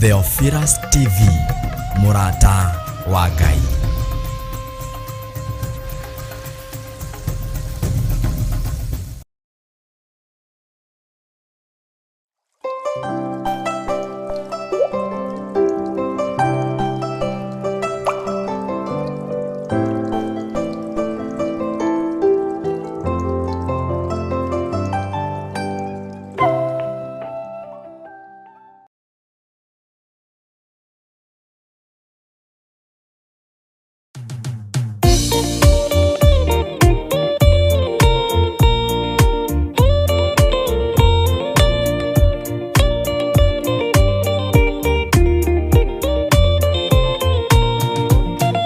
Theophilus TV, mũrata wa Ngai.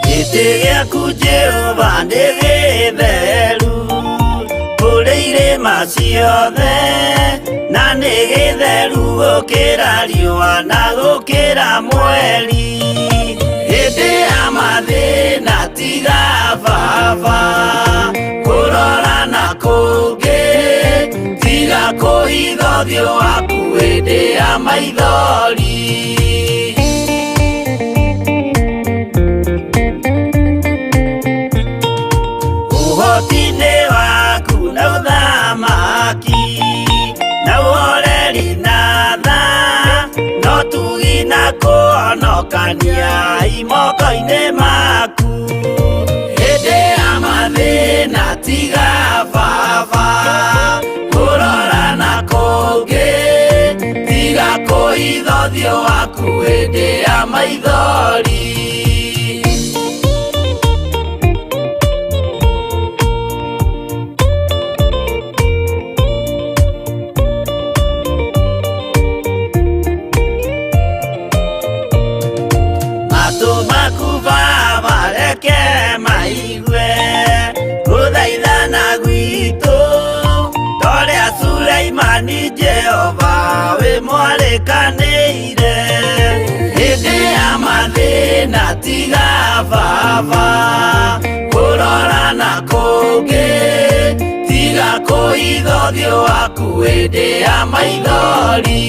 Gĩtĩ gĩaku Jehova nĩ gĩtheru kũrĩ irĩma ciothe na nĩ gĩtheru gũkĩra riũa na gũkĩra mweri hĩndĩ ya mathĩna tiga baba kũrora na kũngĩ tiga kũhitha ũthiũ waku hĩndĩ ya maithori. Ũhoti-inĩ waku na ũthamaki na ũhoreri na tha no tugi na kũhonokania imoko-inĩ maku hĩndĩ ya mathĩna tiga baba kũrora na kũngĩ tiga kũhitha ũthiũ waku hĩndĩ ya maithori. Matũ maku baba reke maigue gũthaithana gwitũ torĩa Suleimani Jehova wĩ mwarĩkanĩire hĩndĩ ya mathĩna tiga baba kũrora na kũngĩ tiga kũhitha ũthiũ waku hĩndĩ ya maithori.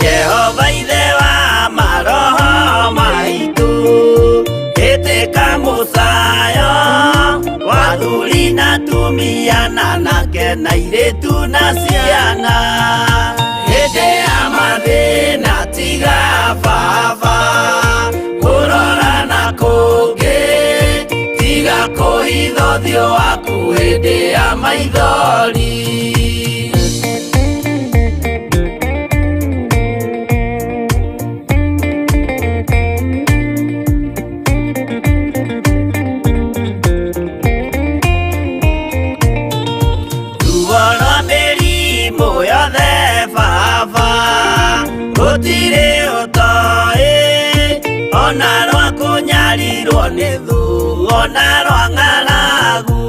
Jehova ithe wa maroho maitũ ĩtĩka mũcayo wa athuri na atumia na anake na airĩtu na ciana hĩndĩ ya mathĩna tiga baba kũrora na kũngĩ tiga kũhitha ũthiũ waku hĩndĩ ya maithori. Ruo rwa mĩrimũ yothe baba gũtirĩ ũtoĩ ona rwa kũnyarirwo nĩ thũ ona rwa ng'aragu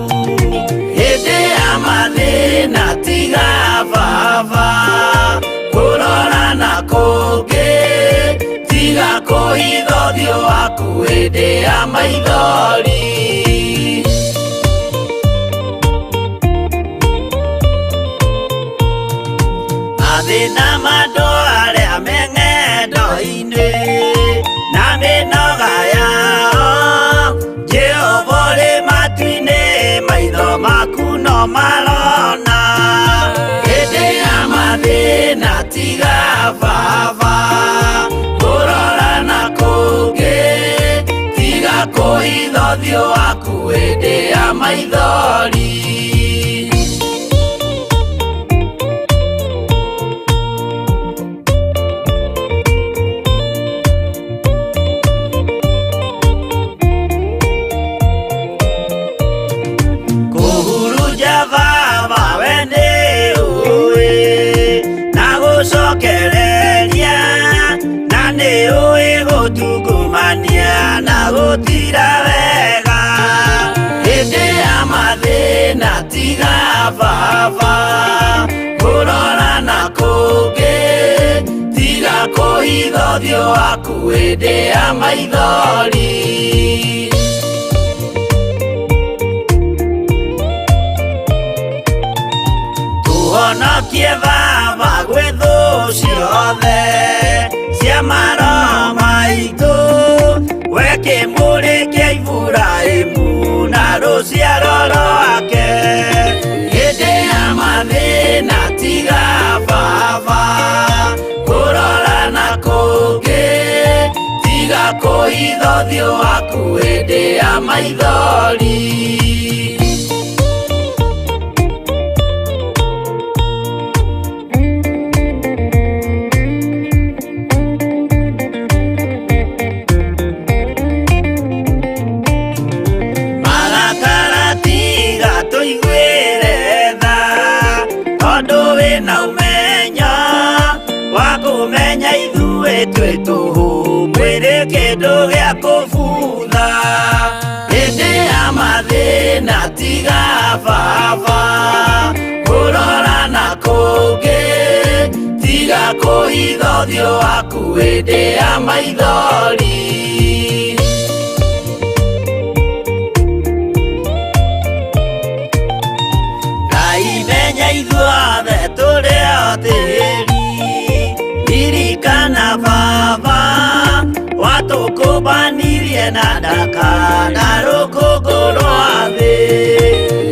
hĩndĩ ya mathĩna tiga baba kũrora na kũngĩ tiga kũhitha ũthiũ waku hĩndĩ ya maithori. Mathĩna ma andũ arĩa me ng'endo-inĩ na mĩnoga yao Jehova ũrĩ matu-inĩ maitho maku no marona hĩndĩ ya mathĩna tiga baba kũrora na kũngĩ tiga kũhitha ũthiũ waku hĩndĩ ya maithori. Kũhurunja baba we nĩ ũĩ na gũcokereria na nĩ ũĩ gũtungumania na gũtira wega hĩndĩ ya mathĩna tiga baba kũrora na kũngĩ tiga kũhitha ũthiũ waku hĩndĩ ya maithori. Akĩmũrĩkia Iburahĩmu na rũciaro rwake. Hĩndĩ ya mathĩna tiga baba kũrora na kũngĩ, tiga kũhitha ũthiũ waku hĩndĩ ya maithori. Marakara tiga tũiguĩre tha, tondũ wĩna ũmenyo wa kũmenya ithuĩ twĩ tũhũ, mwĩrĩ kĩndũ gĩa kũbutha. Hĩndĩ ya mathĩna tiga baba kũrora na kũngĩ, tiga kũhitha ũthiũ waku hĩndĩ ya maithori. Ngai menya ithuothe tũrĩ o tĩri, ririkana baba watũkũmbanirie na ndaka na rũkũngũ rwa thĩ.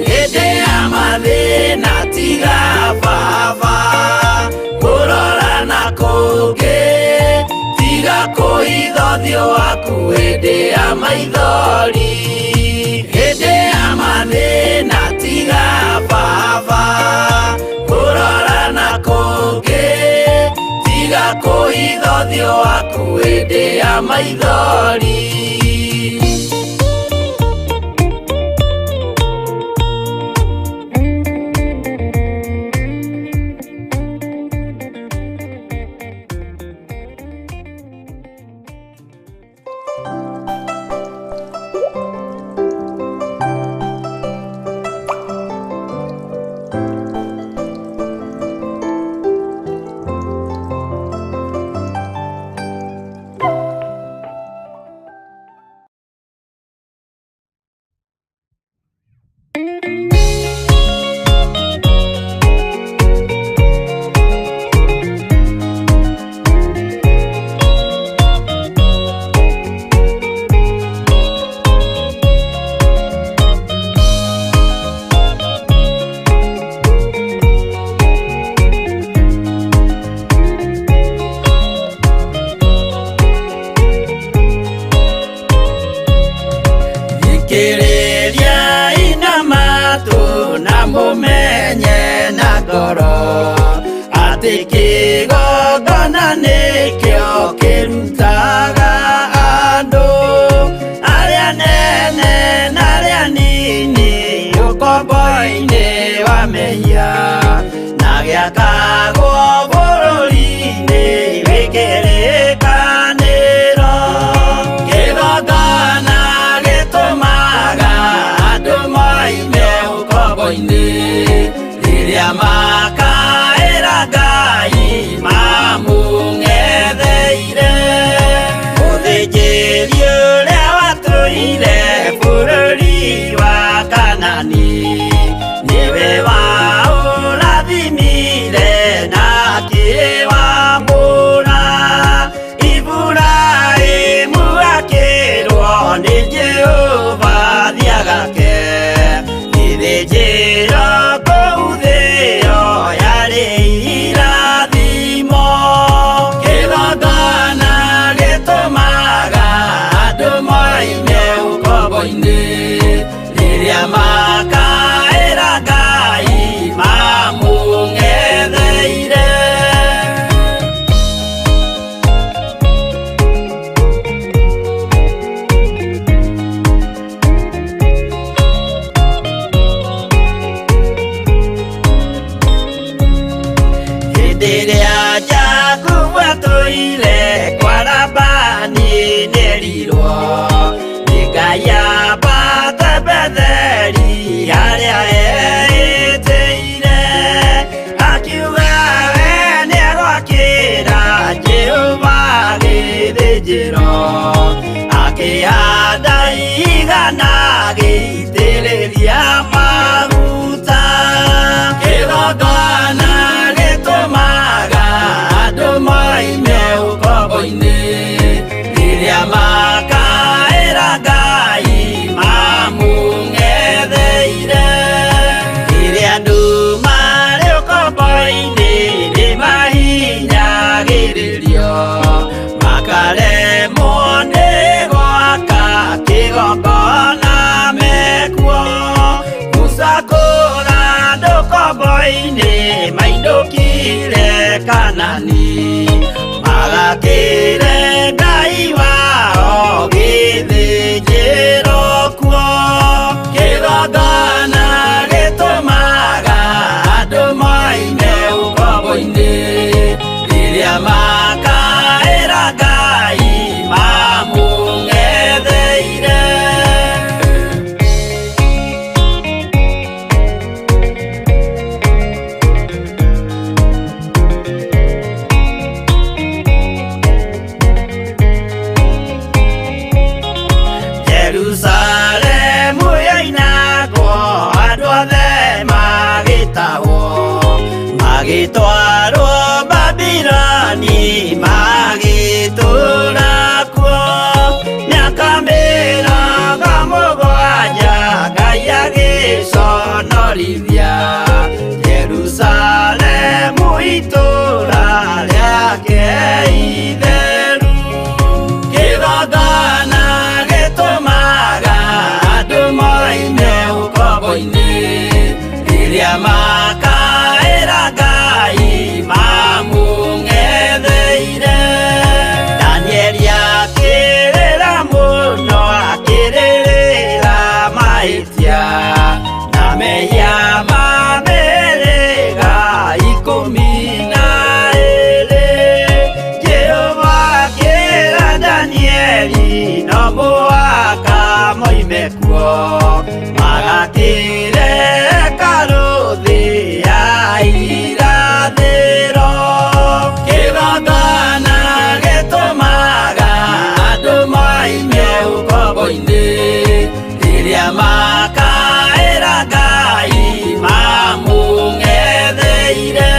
Hĩndĩ ya mathĩna tiga baba kũrora na kũngĩ, tiga kũhitha ũthiũ waku hĩndĩ ya maithori. Hĩndĩ ya mathĩna tiga baba kũrora na kũngĩ, tiga kũhitha ũthiũ waku hĩndĩ ya maithori. Thikĩrĩria ina matũ na mũmenye na ngoro atĩ kĩgongona nĩkĩo kĩrutaga andũ arĩa nene na arĩa nini ũkombo-inĩ wa mehia, na gĩakagwo bũrũri-inĩ wĩ kĩrĩkanĩro. Kĩgongona gĩtũmaga andũ moime ũkombo-inĩ rĩrĩa makaĩra Ngai mamũng'etheire. Mũthĩnjĩri ũrĩa watũire bũrũri wa Kanani nĩwe waũrathimire na akĩwamũra. Iburahĩmu akĩrwo nĩ Jehova thiagake gĩthĩnjĩro kũu thĩo yarĩ irathimo. Kĩgongona gĩtũmaga andũ moime ũkombo-inĩ rĩrĩa makaĩra Ngai mamũng'etheire. Hĩndĩ ĩrĩa Jakubu atũire kwa Labani nĩerirwo nĩ Ngai ambate Betheli harĩa eĩtĩire, akiuga we nĩegwakĩra Jehova gĩthĩnjĩro, akĩhanda igana agĩitĩrĩria maguta. Kĩgongona gĩtũmaga andũ moime ũkombo-inĩ rĩrĩa makaĩra Kanani magakĩre Ngai wao gĩthĩnjĩro kuo. Kĩgongona gĩtũmaga andũ moime ũkombo-inĩ rĩrĩa makaĩra Ngai mamũng'etheire. Jerusalemu yoinagwo andũ othe magĩtahwo magĩtwarwo Babiloni magĩtũũra kuo mĩaka 70 Ngai agĩconorithia Jerusalemu itũũra rĩake itheru. Kĩgongona gĩtũmaga andũ moime ũkombo-inĩ rĩrĩa makaĩra Ngai mamũng'etheire. Danieli akĩrĩra mũno akĩrĩrĩra mahĩtia na mehia ma mĩhĩrĩga 12. Jehova akĩra Danieli no mũhaka moime kuo magakĩre hekarũ thĩ ya irathĩro. Kĩgongona gĩtũmaga andũ moime ũkombo-inĩ rĩrĩa makaĩra Ngai mamũng'etheire.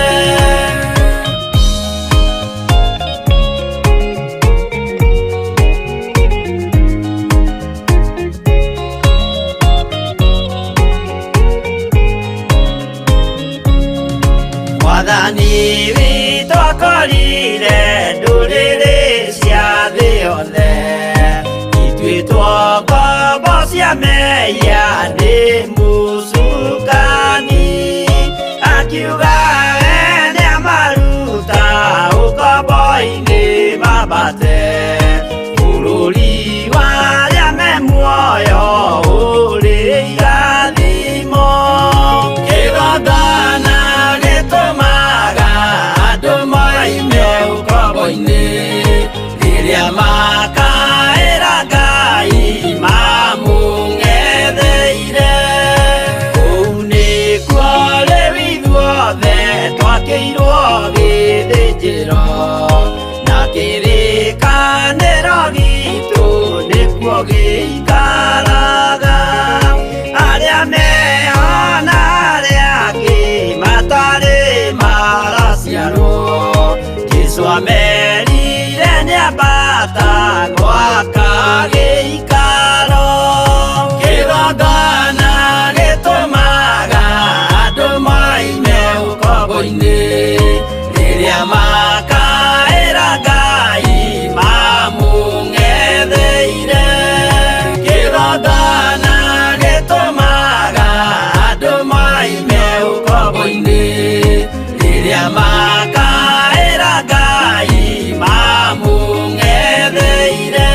Mwathani witũ akorire ndũrĩrĩ cia thĩ yothe ituĩtwo ngombo cia mehia nĩ mũcukani akiuga we nĩamaruta ũkombo-inĩ mambate bũrũri wa arĩa me muoyo ũrĩ irathimo. Kĩgongona gĩtũmaga andũ moime ũkombo-inĩ rĩrĩa makaĩra Ngai mamũng'etheire. Kũu nĩkuo rĩu ithuothe twakĩirwo gĩthĩnjĩro na kĩrĩkanĩro gitũ nĩkuo gĩikaraga. Arĩa meho na arĩa angĩ matarĩ maraciarwo Jesũ amerire nĩambata gwaka gĩikaro. Kĩgongona gĩtũmaga andũ moime ũkombo-inĩ rĩrĩa makaĩra Ngai mamũng'etheire. Kĩgongona gĩtũmaga andũ moime ũkombo-inĩ rĩrĩa makaĩra Ngai mamũng'etheire.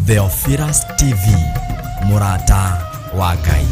Theophilus TV, mũrata wa Ngai.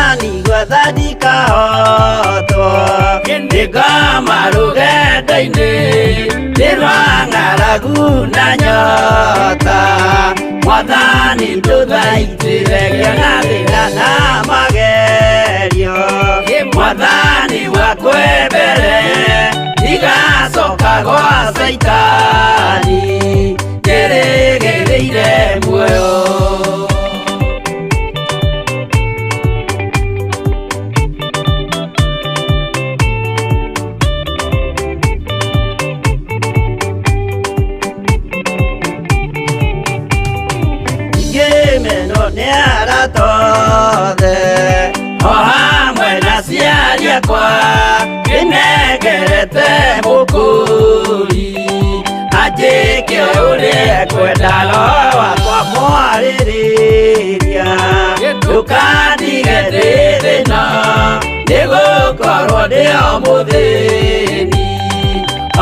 Mwathani gwetha ndikahotwo, nĩngoma rũgendo-inĩ nĩ rwa ng'aragu na nyota. Mwathani ndũthaitĩre ngĩona thĩna na magerio. Mwathani wakwe mbere ndigacoka gwa Caitani, njĩrĩgĩrĩire muoyo. Ngĩmenwo nĩ arata othe o hamwe na aciari akwa, ndĩnengerete mũkũri anjĩke ũrĩa ekwenda. Roho wakwa mwarĩrĩria, ndũkandige ndĩ thĩna, nĩgũkorwo ndĩ o mũthĩni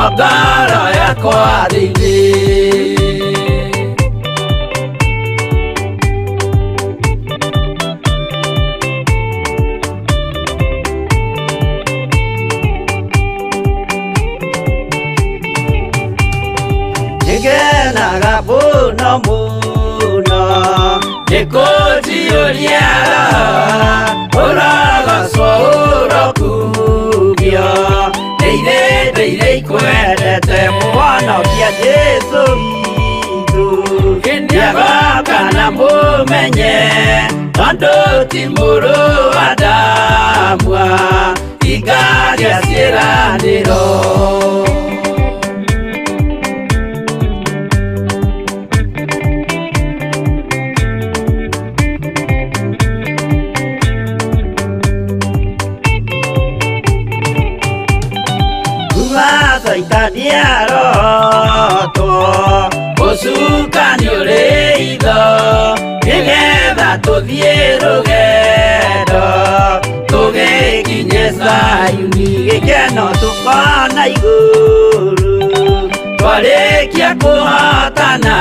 o ngoro yakwa thĩinĩ. Nĩngenaga mũno mũno nĩkũnjiyũria roho, ũrogocwo ũrokugio, ndĩire ndĩire ikwendete mũhonokia Jesũ witũ. Nĩagoka na mũmenye tondũ ti mũrũ wa Adamu hingagia ciĩranĩro. Kuma Caitani arotwo, ũcukani ũrĩ itho, nĩgetha tũthiĩ rũgendo tũgĩkinye Zayuni, gĩkeno tũkona igũrũ twarĩkia kũhotana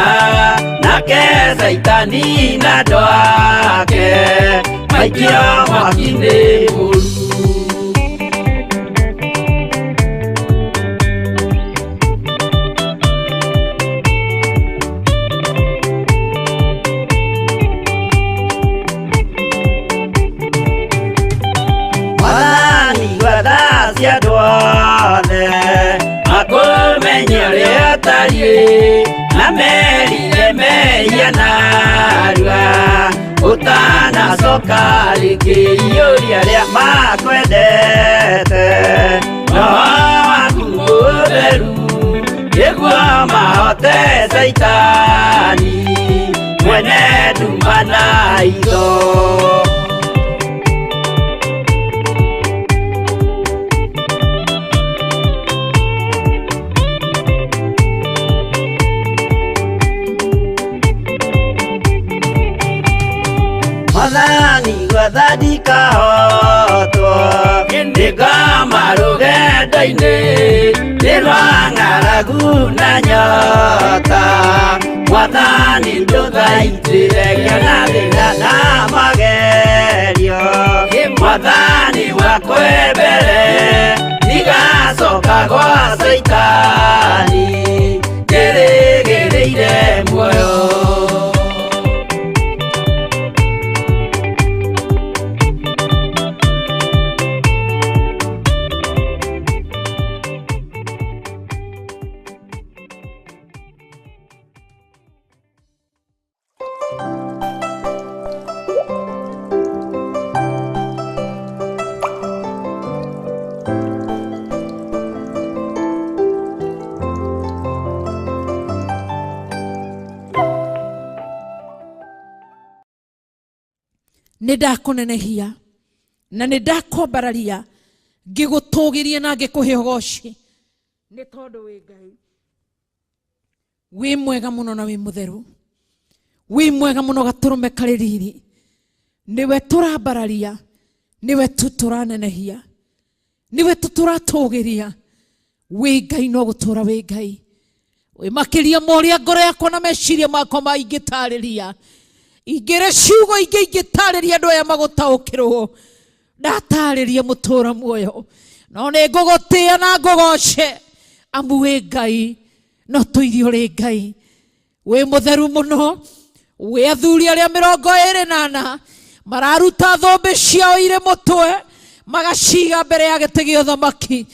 nake Caitani na andũ ake maikio mwaki-inĩ mũru. Mwathani gwetha cia andũ othe makũmenye ũrĩa ũtariĩ, na merire mehia narua ũtanacoka rĩngĩ. Iyũria arĩa makwendete roho waku mũtheru, nĩguo mahote Caitani mwene nduma na itho. Mwathani gwetha ndikahotwo, nĩngoma rũgendo-inĩ nĩ rwa ng'aragu na nyota. Mwathani ndũthaitĩre ngĩona thĩna na magerio. Mwathani wakwe mbere ndigacoka gwa Caitani, njĩrĩgĩrĩire muoyo. Nĩ ndakũnenehia na nĩ ndakwambararia, ngĩgũtũgĩria na ngĩkũhe ũgoci, nĩ tondũ wĩ Ngai wĩ mwega mũno na wĩ mũtheru, wĩ mwega mũno gatũrũme karĩ riri. Nĩwe tũrambararia, nĩwe tu tũranenehia, nĩwe tu tũratũgĩria. Wĩ Ngai no gũtũra wĩ Ngai wĩ makĩria ma ũrĩa ngoro yakwa na meciria makwa maingĩtarĩria. Ingĩrĩ ciugo ingĩ ingĩtarĩria andũ aya magũtaũkĩrwo. Ndatarĩria mũtũra muoyo, no nĩ ngũgũtĩĩa na ngũgoce, amu wĩ Ngai, no tũirie ũrĩ Ngai. Wĩ mũtheru mũno, wĩ athuri arĩa 24 mararuta thũmbĩ ciao irĩ mũtwe magaciga mbere ya gĩtĩ gĩa ũthamaki,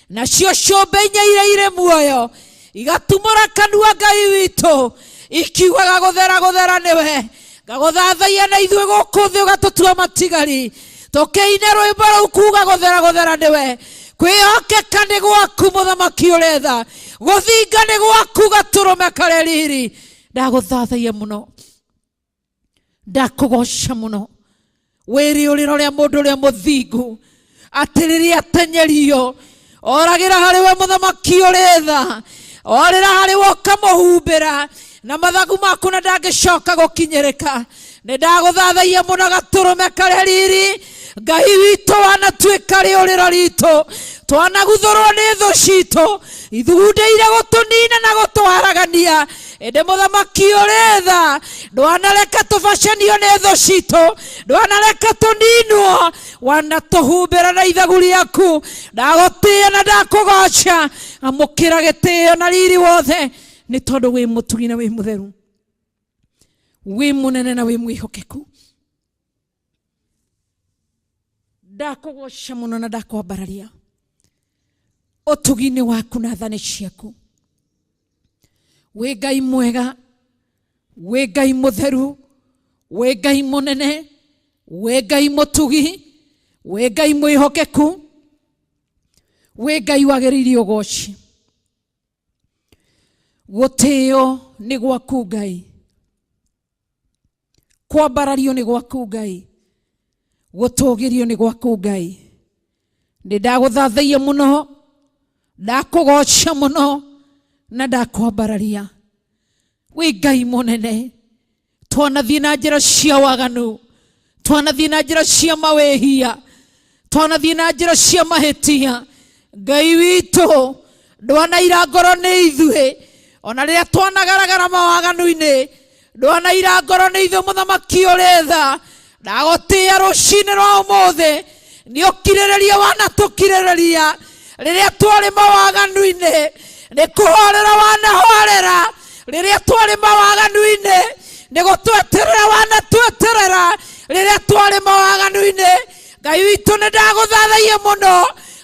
nacio ciũmbe inya iria irĩ muoyo igatumũra kanua Ngai witũ ikiugaga gũthera gũthera nĩwe. Ngagũthathaia na ithuĩ gũkũ thĩ ũgatũtua matigari, tũkĩine rwĩmbo rũu kuga gũthera gũthera nĩwe. Kwĩhokeka nĩ gwaku mũthamaki ũretha, gũthinga nĩ gwaku gatũrũme karĩ riri. Ndagũthathaia mũno, ndakũgoca mũno. Wĩ rĩũrĩro rĩa mũndũ ũrĩa mũthingu, atĩ rĩrĩa atenyerio oragĩra harĩ we mũthamaki ũrĩ tha, orĩra harĩ we ũkamũhumbĩra na mathagu maku na ndangĩcoka gũkinyĩrĩka. Nĩ ndagũthathaia mũno gatũrũme karĩ riri. Ngai witũ wanatuĩka rĩũrĩro ritũ, twanaguthũrwo nĩ thũ citũ ithugundĩire gũtũnina na gũtũharagania, ĩndĩ mũthamaki ũrĩ tha ndwanareka tũbacanio nĩ thũ citũ, ndwanareka tũninwo, wanatũhumbĩra na ithagu rĩaku. Ndagũtĩĩa na ndakũgoca, amũkĩra gĩtĩo na riri wothe, nĩ tondũ wĩ mũtugi na wĩ mũtheru, wĩ mũnene na wĩ mwĩhokeku. Ndakũgoca mũno na ndakwambararia ũtugi-inĩ waku na thani ciaku. Wĩ Ngai mwega, wĩ Ngai mũtheru, wĩ Ngai mũnene, wĩ Ngai mũtugi, wĩ Ngai mwĩhokeku, wĩ Ngai wagĩrĩire ũgoci. Gũtĩo nĩ gwaku Ngai, kwambarario nĩ gwaku Ngai, gũtũgĩrio nĩ gwaku Ngai. Nĩ ndagũthathaia mũno, ndakũgoca mũno na ndakwambararia. Wĩ Ngai mũnene. Twanathiĩ na njĩra cia waganu, twanathiĩ na njĩra cia mawĩhia, twanathiĩ na njĩra cia mahĩtia, Ngai witũ ndwanaira ngoro nĩ ithuĩ. Ona rĩrĩa twanagaragara mawaganu-inĩ, ndwanaira ngoro nĩ ithuĩ. Mũthamaki ũrĩ tha, ndagũtĩĩa rũcinĩ rwa ũmũthĩ nĩ ũkirĩrĩria wanatũkirĩrĩria rĩrĩa twarĩ mawaganu-inĩ, nĩ kũhorera wanahorera rĩrĩa twarĩ mawaganu-inĩ, nĩ gũtweterera wanatweterera rĩrĩa twarĩ mawaganu-inĩ. Ngai witũ nĩ ndagũthathaia mũno,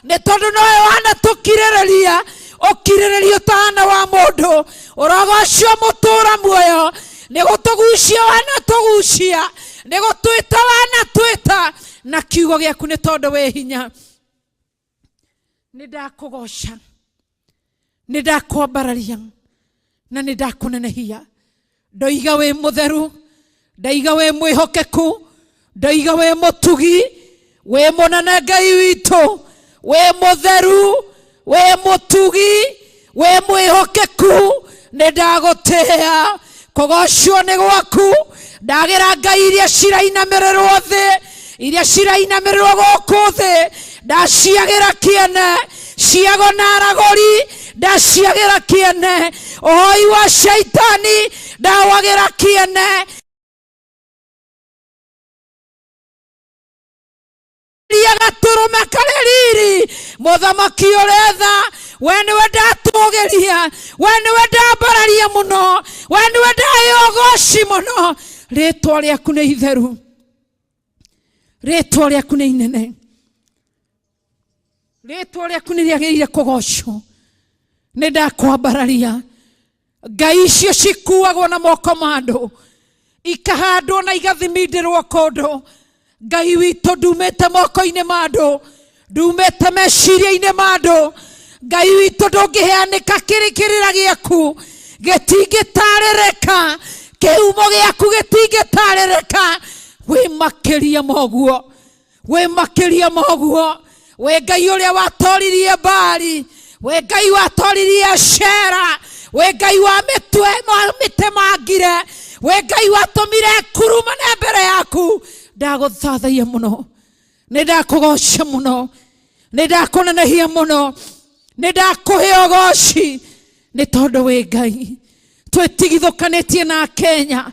nĩ tondũ nowe wanatũkirĩrĩria ũkirĩrĩria ũtahana wa mũndũ. Ũrogocio mũtũra muoyo, nĩ gũtũgucia wanatũgucia, nĩ gũtwĩta wanatwĩta na kiugo gĩaku, nĩ tondũ wĩ hinya. Nĩ ndakũgoca, nĩ ndakwambararia na nĩ ndakũnenehia. Ndoiga wĩ mũtheru, ndaiga wĩ mwĩhokeku, ndoiga wĩ mũtugi, wĩ mũnene. Ngai witũ wĩ mũtheru, wĩ mũtugi, wĩ mwĩhokeku, nĩ ndagũtĩĩa. Kũgocwo nĩ gwaku. Ndagĩra ngai iria cirainamĩrĩrwo thĩ, iria cirainamĩrĩrwo gũkũ thĩ, ndaciagĩra kĩene. Ciago na aragũri ndaciagĩra kĩene. Ũhoi wa shaitani ndawagĩra kĩene. Ria gatũrũme karĩ riri, mũthamaki ũretha, we nĩwe ndatũgĩria, we nĩwe ndambararia mũno, we nĩwe ndahe ũgoci mũno. Rĩtwa rĩaku nĩ itheru, rĩtwa rĩaku nĩ inene, rĩtwa rĩaku nĩ rĩagĩrĩire kũgocwo. Nĩ ndakwambararia. Ngai icio cikuagwo na moko ma andũ, ikahandwo na igathimindĩrwo kũndũ, Ngai witũ ndumĩte moko-inĩ ma andũ, ndumĩte meciria-inĩ ma andũ. Ngai witũ ndũngĩheanĩka, kĩrĩ kĩrĩra gĩaku gĩtingĩtarĩrĩka, kĩhumo gĩaku gĩtingĩtarĩrĩka. Wĩ makĩria ma ũguo, wĩ makĩria ma ũguo. Wĩ Ngai ũrĩa watoririe Mbari, wĩ Ngai watoririe Ashera, wĩ Ngai wa mĩtwe mĩtemangire, wĩ Ngai watũmire kurumane mbere yaku. Ndagũthathaia mũno, nĩ ndakũgoca mũno, nĩ ndakũnenehia mũno, nĩ ndakũhe ũgoci, nĩ tondũ wĩ Ngai. Twĩtigithũkanĩtie na Kenya,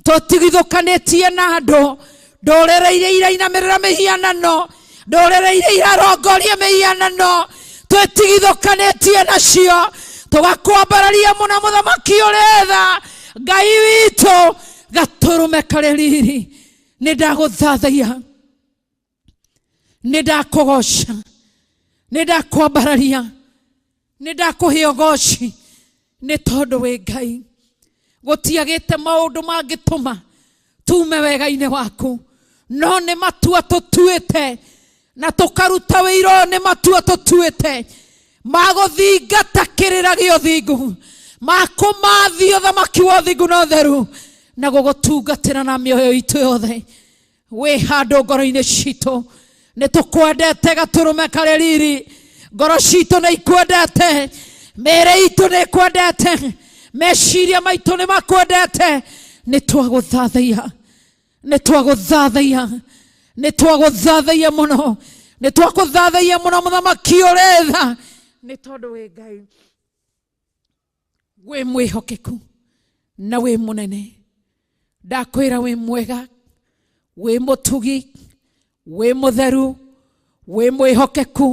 tũtigithũkanĩtie na andũ ndũrĩrĩ iria irainamĩrĩra mĩhianano. Ndũrĩrĩ iria irarongoria mĩhianano twĩtigithũkanĩtie nacio, tũgakwambararia mũno mũthamaki ũrĩ tha, Ngai witũ, gatũrũme karĩ riri. Nĩ ndagũthathaiya, nĩ ndakũgoca, nĩ ndakwambararia, nĩ ndakũhe ũgoci, nĩ tondũ wĩ Ngai. Gũtiagĩte maũndũ mangĩtũma tume wega-inĩ waku, no nĩ matua tũtuĩte na tũkaruta wĩira ũyũ, nĩ matua tũtuĩte magũthingata kĩrĩra gĩa ũthingu, makũmathia ũthamaki wa ũthingu na ũtheru, na gũgũtungatĩra na mĩoyo itũ yothe. Wĩ handũ ngoro-inĩ citũ, nĩ tũkwendete gatũrũme karĩ riri. Ngoro citũ nĩ ikwendete, mĩĩrĩ itũ nĩ ĩkwendete, meciria maitũ nĩ makwendete. Nĩ twagũthathaiya, nĩ twagũthathaiya, nĩ twagũthathaiya mũno, nĩ twakũthathaiya mũno mũthamaki ũrĩ tha, nĩ tondũ wĩ Ngai, wĩ mwĩhokeku na wĩ mũnene. Ndakwĩra wĩ mwega, wĩ mũtugi, wĩ mũtheru, wĩ mwĩhokeku,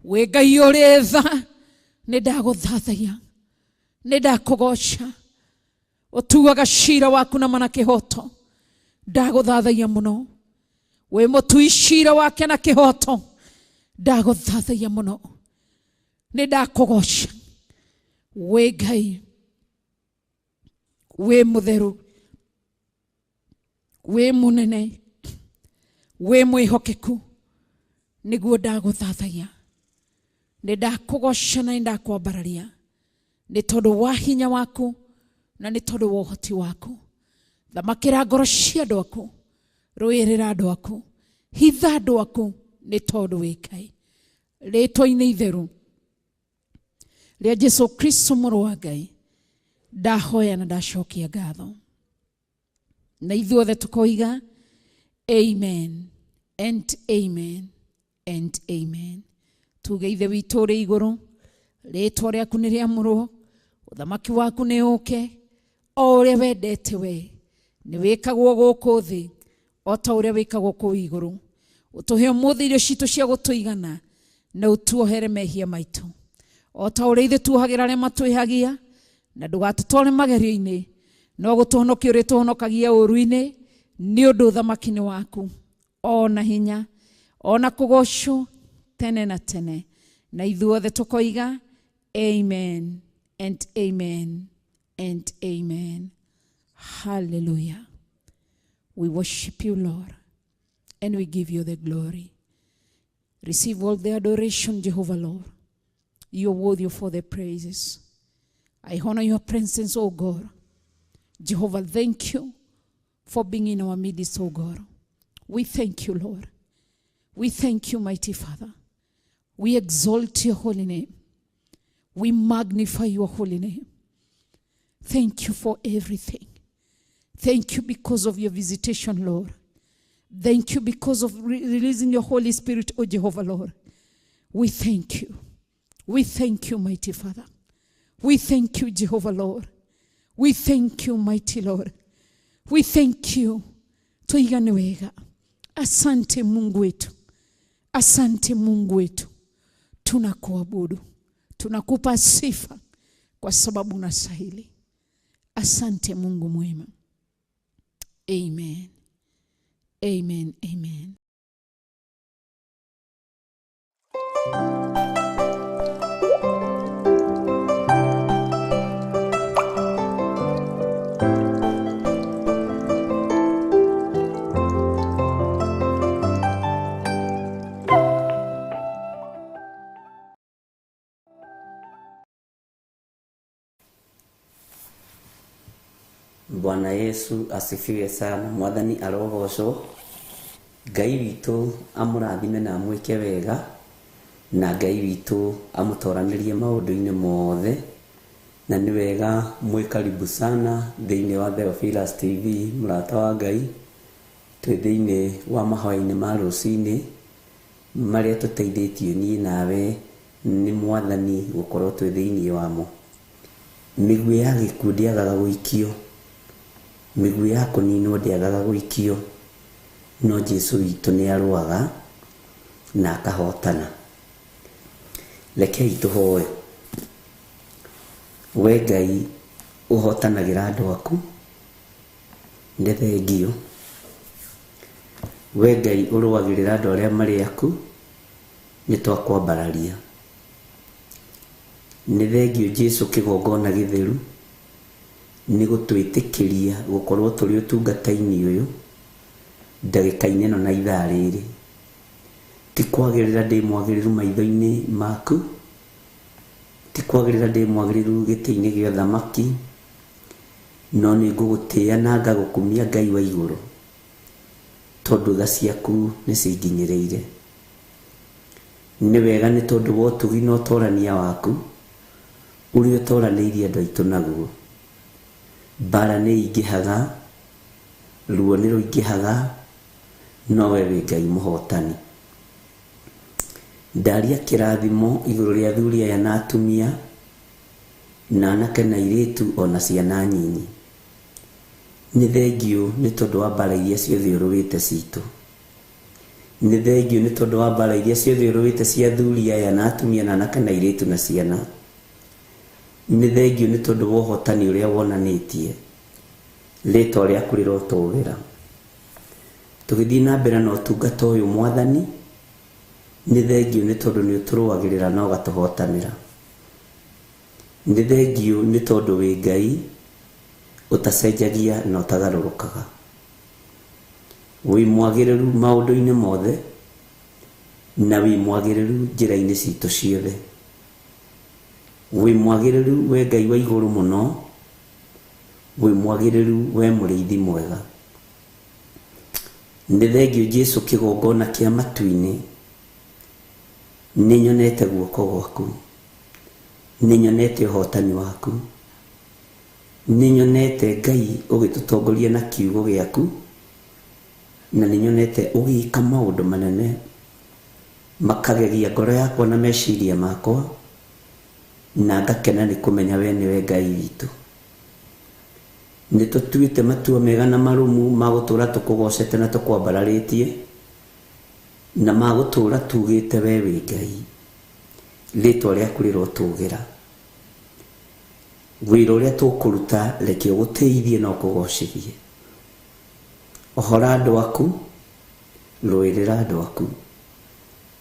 wĩ Ngai ũrĩ tha. Nĩ ndagũthathaiya, nĩ ndakũgoca, ũtuaga cira waku na mana kĩhoto. Ndagũthathaiya mũno, wĩ mũtui cira wake na kĩhoto. Ndagũthathaiya mũno, nĩ ndakũgoca, wĩ Ngai, wĩ mũtheru, wĩ mũnene, wĩ mwĩhokeku, nĩguo ndagũthathaiya. Nĩ ndakũgoca na nĩ ndakwambararia, nĩ tondũ wa hinya waku na nĩ tondũ wa ũhoti waku. Thamakĩra ngoro cia andũ aku, rũĩrĩra andũ aku, hitha andũ aku, nĩ tondũ wĩ Ngai. Rĩtwa-inĩ itheru rĩa Jesu Kristo mũrũ wa Ngai, ndahoya na ndacokia ngatho, na ithuothe tũkoiga amen and amen and amen. Tuge Ithe witũ ũrĩ igũrũ, rĩtwa rĩaku nĩ rĩamũrwo, ũthamaki waku nĩ ũke, o ũrĩa wendete we nĩ wĩkagwo gũkũ thĩ o ta ũrĩa wĩkagwo kũu igũrũ. Ũtũhe ũmũthĩ irio citũ cia gũtũigana, na ũtuohere mehia maitũ o ta ũrĩa ithuĩ tuohagĩra arĩa matwĩhagia, na ndũgatũtware magerio-inĩ, no gũtũhonokia ũrĩa tũhonokagia ũũru-inĩ, nĩ ũndũ ũthamaki nĩ waku, ona hinya, ona kũgocwo tene na tene. Na ithuothe tũkoiga amen and amen and amen. Hallelujah. We worship you, Lord, and we give you the glory. Receive all the adoration, Jehovah Lord. You are worthy for the praises. I honor your presence, O God. Jehovah, thank you for being in our midst, O God. We thank you, Lord. We thank you, mighty Father. We exalt your holy name. We magnify your holy name. Thank you for everything. Thank you because of your visitation, Lord. Thank you because of releasing your Holy Spirit, O Jehovah, Lord. We thank you. We thank you, mighty Father. We thank you, Jehovah, Lord. We thank you, mighty Lord. We thank you. Tuigane wega. Asante Mungu wetu. Asante Mungu wetu. Tunakuabudu. Tunakupa sifa kwa sababu unastahili. Asante Mungu mwema. Amen. Amen. Amen. Bwana Yesu asifiwe sana. Mwathani arogocwo. Ngai witũ amũrathime na amwĩke wega, na Ngai witũ amũtoranĩrie maũndũ-inĩ mothe. Na nĩ wega mwĩ karibu sana thĩinĩ wa Theophilus TV, mũrata wa Ngai. Twĩ thĩinĩ wa mahoya-inĩ ma rũcinĩ marĩa tũteithĩtio niĩ nawe nĩ Mwathani gũkorwo twĩ thĩinĩ wamo. Mĩguĩ ya gĩkuũ ndĩagaga gũikio, mĩguĩ ya kũninwo ndĩagaga gũikio, no Jesu witũ nĩ arũaga na akahotana. Rekei tũhoe. We Ngai ũhotanagĩra andũ aku, nĩ thengio. We Ngai ũrũagĩrĩra andũ arĩa marĩ aku, nĩ twakwambararia. Nĩ thengio Jesu kĩgongona gĩtheru nĩ gũtwĩtĩkĩria gũkorwo tũrĩ ũtungata-inĩ ũyũ ndagĩka-inĩ ĩno na ithaa rĩrĩ. Ti kwagĩrĩra ndĩ mwagĩrĩru maitho-inĩ maku, ti kwagĩrĩra ndĩ mwagĩrĩru gĩtĩ-inĩ gĩa ũthamaki, no nĩ ngũgũtĩĩa na ngagũkumia Ngai wa igũrũ, tondũ tha ciaku nĩ cinginyĩrĩire. Nĩ wega nĩ tondũ wa ũtugi na ũtorania waku ũrĩa ũtoranĩirie andũ aitũ naguo. Mbara nĩ ingĩhaga, ruo nĩ rũingĩhaga, no we wĩ Ngai mũhotani. Ndaria kĩrathimo igũrũ rĩa athuri aya na atumia, na anake na airĩtu ona ciana nyinyi. Nĩ thengio nĩ tondũ wa mbara iria ciothe ũrũĩte citũ. Nĩ thengio nĩ tondũ wa mbara iria ciothe ũrũĩte cia athuri aya na atumia na anake na airĩtu na ciana. Nĩ thengio nĩ tondũ wa ũhotani ũrĩa wonanĩtie. Rĩtwa rĩaku rĩrotũgĩra. Tũgĩthiĩ na mbere na ũtungata ũyũ Mwathani, nĩ thengio nĩ tondũ nĩ ũtũrũagĩrĩra na ũgatũhotanĩra. Nĩ thengio nĩ tondũ wĩ Ngai ũtacenjagia na ũtagarũrũkaga. Wĩ mwagĩrĩru maũndũ-inĩ mothe na wĩ mwagĩrĩru njĩra-inĩ citũ ciothe. Wĩ mwagĩrĩru we Ngai wa igũrũ mũno, wĩ mwagĩrĩru we mũrĩithi mwega. Nĩ thengio Jesu kĩgongona kĩa matu-inĩ, nĩ nyonete guoko gwaku, nĩ nyonete ũhotani waku, nĩ nyonete Ngai ũgĩtũtongoria na kiugo gĩaku, na nĩ nyonete ũgĩka maũndũ manene makagegia ngoro yakwa na meciria makwa, na ngakena nĩ kũmenya we nĩwe Ngai witũ. Nĩ tũtuĩte matua mega na marũmu ma gũtũũra tũkũgocete na tũkwambararĩtie, na ma gũtũũra tugĩte we wĩ Ngai. Rĩtwa rĩaku rĩrotũgĩra. Wĩra ũrĩa tũkũruta reke ũgũtĩithie na ũkũgocithie. Ohora andũ aku, rũĩrĩra andũ aku.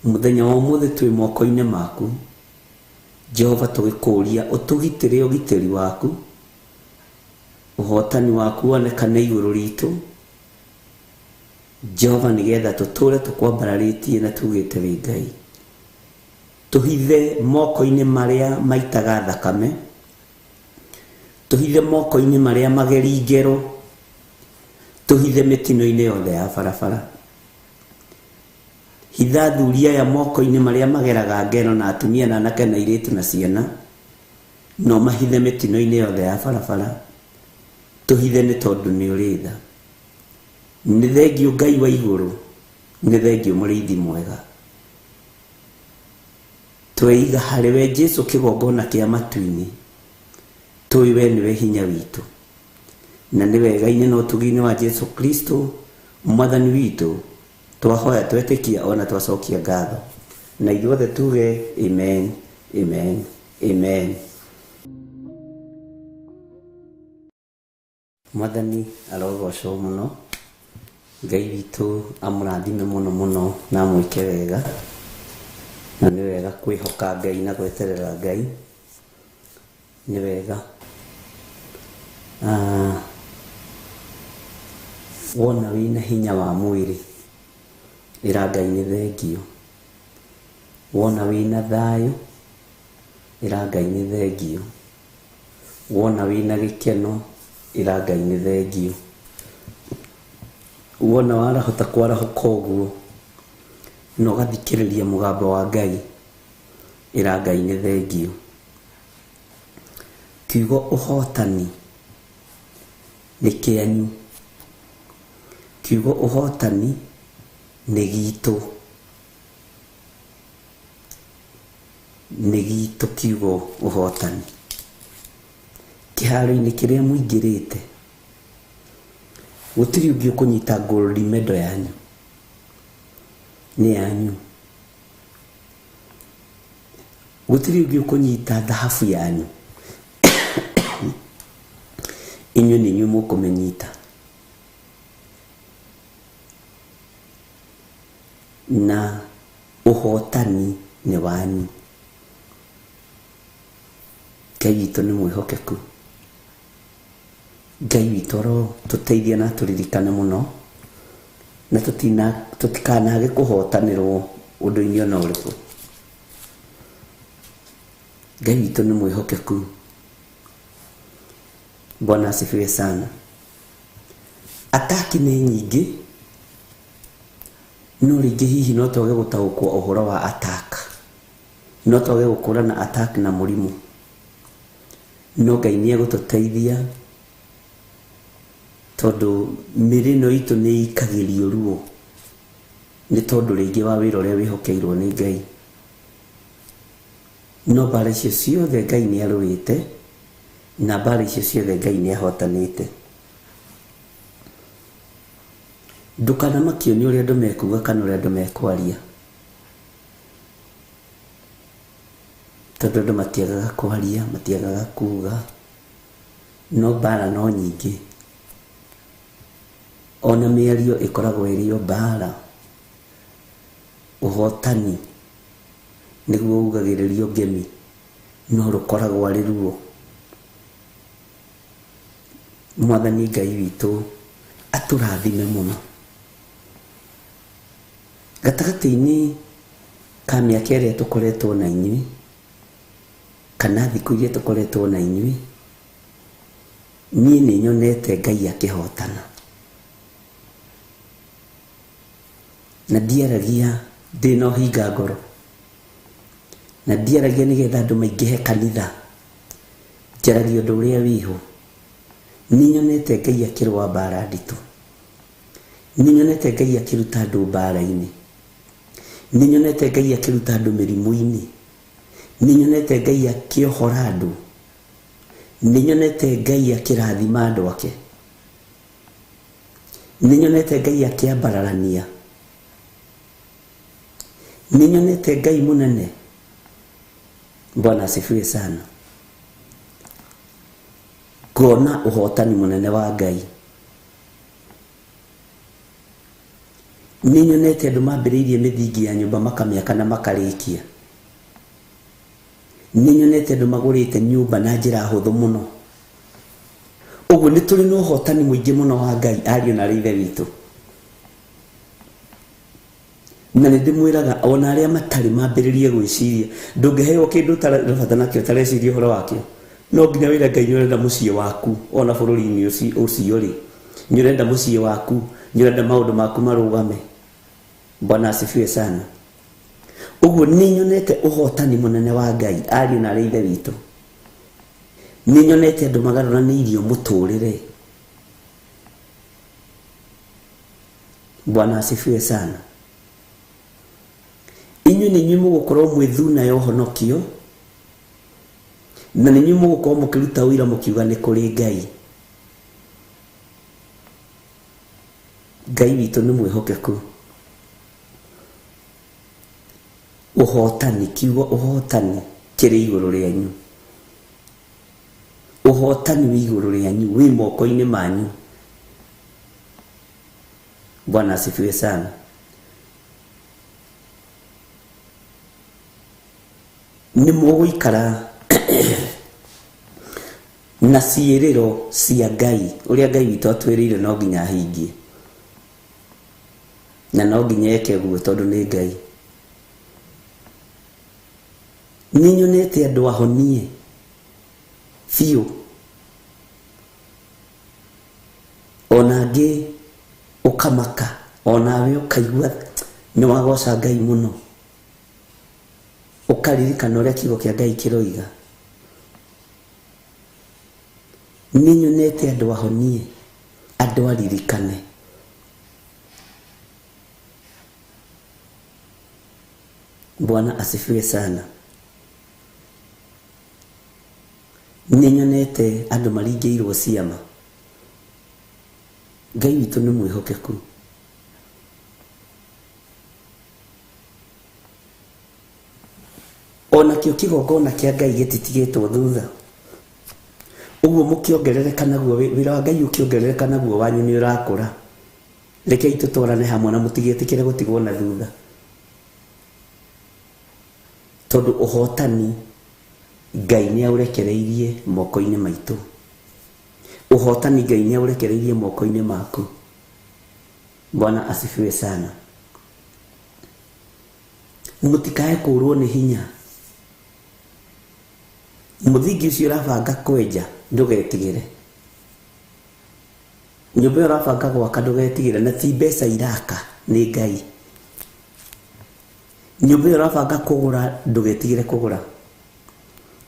Mũthenya wa ũmũthĩ twĩ moko-inĩ maku. Jehova tũgĩkũũria ũtũgitĩre ũgitĩri waku, ũhotani waku wonekane igũrũ ritũ. Jehova nĩgetha tũtũũre tũkwambararĩtie na tugĩte wĩ Ngai. Tũhithe moko-inĩ marĩa maitaga thakame, tũhithe moko-inĩ marĩa mageri ngero, tũhithe mĩtino-inĩ yothe ya barabara. Hitha athuri aya moko-inĩ marĩa mageraga ngero na atumia na anake na airĩtu na ciana, no mahithe mĩtino-inĩ yothe ya barabara. Tũhithe nĩ tondũ nĩ ũrĩ tha. Nĩ thengio Ngai wa igũrũ, nĩ thengio mũrĩithi mwega. Tweiga harĩ we Jesu kĩgongona kĩa matu-inĩ, tũĩ we nĩwe hinya witũ. Na nĩ wega-inĩ na ũtugi-inĩ wa Jesu Kristo Mwathani witũ, twahoya twetĩkia ona twacokia ngatho. Na ithuothe tuge amen, amen, amen. Mwathani arogocwo mũno. Ngai witũ amũrathime mũno mũno na amwĩke wega. Na nĩ wega kwĩhoka Ngai na gweterera Ngai. Nĩ wega. Wona wĩna hinya wa mwĩrĩ, ĩra Ngai nĩ thengio. Wona wĩna thayũ, ĩra Ngai nĩ thengio. Wona wĩna gĩkeno, ĩra Ngai nĩ thengio. Wona warahota kwarahũka ũguo na ũgathikĩrĩria mũgambo wa Ngai, ĩra Ngai nĩ thengio. Kiugo ũhotani nĩ kĩanyu. Kiugo ũhotani nĩ gitũ. Nĩ gitũ kiugo ũhotani. Kĩharo-inĩ kĩrĩa mũingĩrĩte, gũtirĩ ũngĩ ũkũnyita gold medal yanyu, nĩ yanyu. Gũtirĩ ũngĩ ũkũnyita thahabu yanyu, inyuĩ nĩ inyuĩ mũkũmĩnyita. Na ũhotani nĩ wanyu. Ngai witũ nĩ mwĩhokeku. Ngai witũ arotũteithia na atũririkane mũno, na tũtikanage kũhotanĩrwo ũndũ-inĩ ona ũrĩkũ. Ngai witũ nĩ mwĩhokeku. Bwana asifiwe sana. Ataki nĩ nyingĩ, no rĩngĩ hihi no twage gũtaũkwo ũhoro wa attack, no twage gũkũrana attack na mũrimũ, no Ngai nĩ egũtũteithia tondũ mĩĩrĩ ĩno itũ nĩ ĩikagĩrio ruo nĩ tondũ rĩngĩ wa wĩra ũrĩa wĩhokeirwo nĩ Ngai. No mbara icio ciothe Ngai nĩ arũĩte, na mbara icio ciothe Ngai nĩ ahotanĩte. Ndũkanamakio nĩ ũrĩa andũ mekuga kana ũrĩa andũ mekwaria, tondũ andũ matiagaga kwaria, matiagaga kuga, no mbara no nyingĩ. Ona mĩario ĩkoragwo ĩrĩ o mbara. Ũhotani nĩguo ugagĩrĩrio ngemi, no rũkoragwo arĩ ruo. Mwathani Ngai witũ atũrathime mũno. Gatagatĩ-inĩ ka mĩaka ĩrĩa tũkoretwo na inyuĩ, kana thikũ iria tũkoretwo na inyuĩ, niĩ nĩ nyonete Ngai akĩhotana. Na ndiaragia ndĩna ũhinga ngoro, na ndiaragia nĩgetha andũ maingĩhe kanitha, njaragia ũndũ ũrĩa wĩho. Nĩ nyonete Ngai akĩrũa mbara nditũ, nĩ nyonete Ngai akĩruta andũ mbara-inĩ, nĩ nyonete Ngai akĩruta andũ mĩrimũ-inĩ, nĩ nyonete Ngai akĩohora andũ, nĩ nyonete Ngai akĩrathima andũ ake, nĩ nyonete Ngai akĩambararania, nĩ nyonete Ngai mũnene. Bwana asifiwe sana. Ngona ũhotani mũnene wa Ngai. Nĩ nyonete andũ mambĩrĩirie mĩthingi ya nyũmba makamĩaka na makarĩkia. Nĩ nyonete andũ magũrĩte nyũmba na njĩra hũthũ mũno. Ũguo nĩ tũrĩ na ũhotani mũingĩ mũno wa Ngai, ariũ na arĩ ithe witũ. Na nĩ ndĩmwĩraga ona arĩa matarĩ mambĩrĩrie gwĩciria, ndũngĩheo kĩndũ ũtarabata nakĩo ũtareciria ũhoro wakĩo. No nginya wĩre Ngai nĩ ũrenda mũciĩ waku, ona bũrũri-inĩ ũcio rĩ, nĩ ũrenda mũciĩ waku, nĩ ũrenda maũndũ maku marũgame. Bwana asifiwe sana. Ũguo nĩ nyonete ũhotani mũnene wa Ngai, ariũ na arĩ ithe witũ. Nĩ nyonete andũ magarũranĩirio mũtũrĩre. Bwana asifiwe sana. Inyuĩ nĩ inyuĩ mũgũkorwo mwĩ thuna ya ũhonokio, na nĩ inyuĩ mũgũkorwo mũkĩruta ũira mũkiuga nĩ kũrĩ Ngai. Ngai witũ nĩ mwĩhokeku. Ũhotani, kiugo ũhotani kĩrĩ igũrũ rĩanyu. Ũhotani wĩ igũrũ rĩanyu, wĩ moko-inĩ manyu. Bwana asifiwe sana. Nĩ mũgũikara na ciĩrĩro cia Ngai, ũrĩa Ngai witũ atwĩrĩire no nginya ahingie, na no nginya eke guo tondũ nĩ Ngai. Nĩ nyonete andũ ahonie biũ, ona angĩ ũkamaka, onawe ũkaigua nĩ wagoca Ngai mũno, ũkaririkana ũrĩa kiugo kĩa Ngai kĩroiga. Nĩ nyonete andũ ahonie, andũ aririkane. Bwana asifiwe sana. Nĩ nyonete andũ maringĩirwo ciama. Ngai witũ nĩ mwĩhokeku. Onakĩo kĩgongona kĩa Ngai gĩtitigĩtwo thutha. Ũguo mũkĩongerereka naguo wĩra wa Ngai ũkĩongerereka naguo wanyu nĩ ũrakũra. Rekei tũtwarane hamwe na mũtigetĩkĩre gũtigwo na thutha. Tondũ ũhotani Ngai nĩ aũrekereirie moko-inĩ maitũ. Ũhotani Ngai nĩ aũrekereirie moko-inĩ maku. Bwana asifiwe sana. Mũtikae kũrwo nĩ hinya. Mũthingi ũcio ũrabanga kwenja ndũgetigĩre. Nyũmba ĩyo ũrabanga gwaka ndũgetigĩre, na ti mbeca iraka nĩ Ngai. Nyũmba ĩyo ũrabanga kũgũra ndũgetigĩre kũgũra,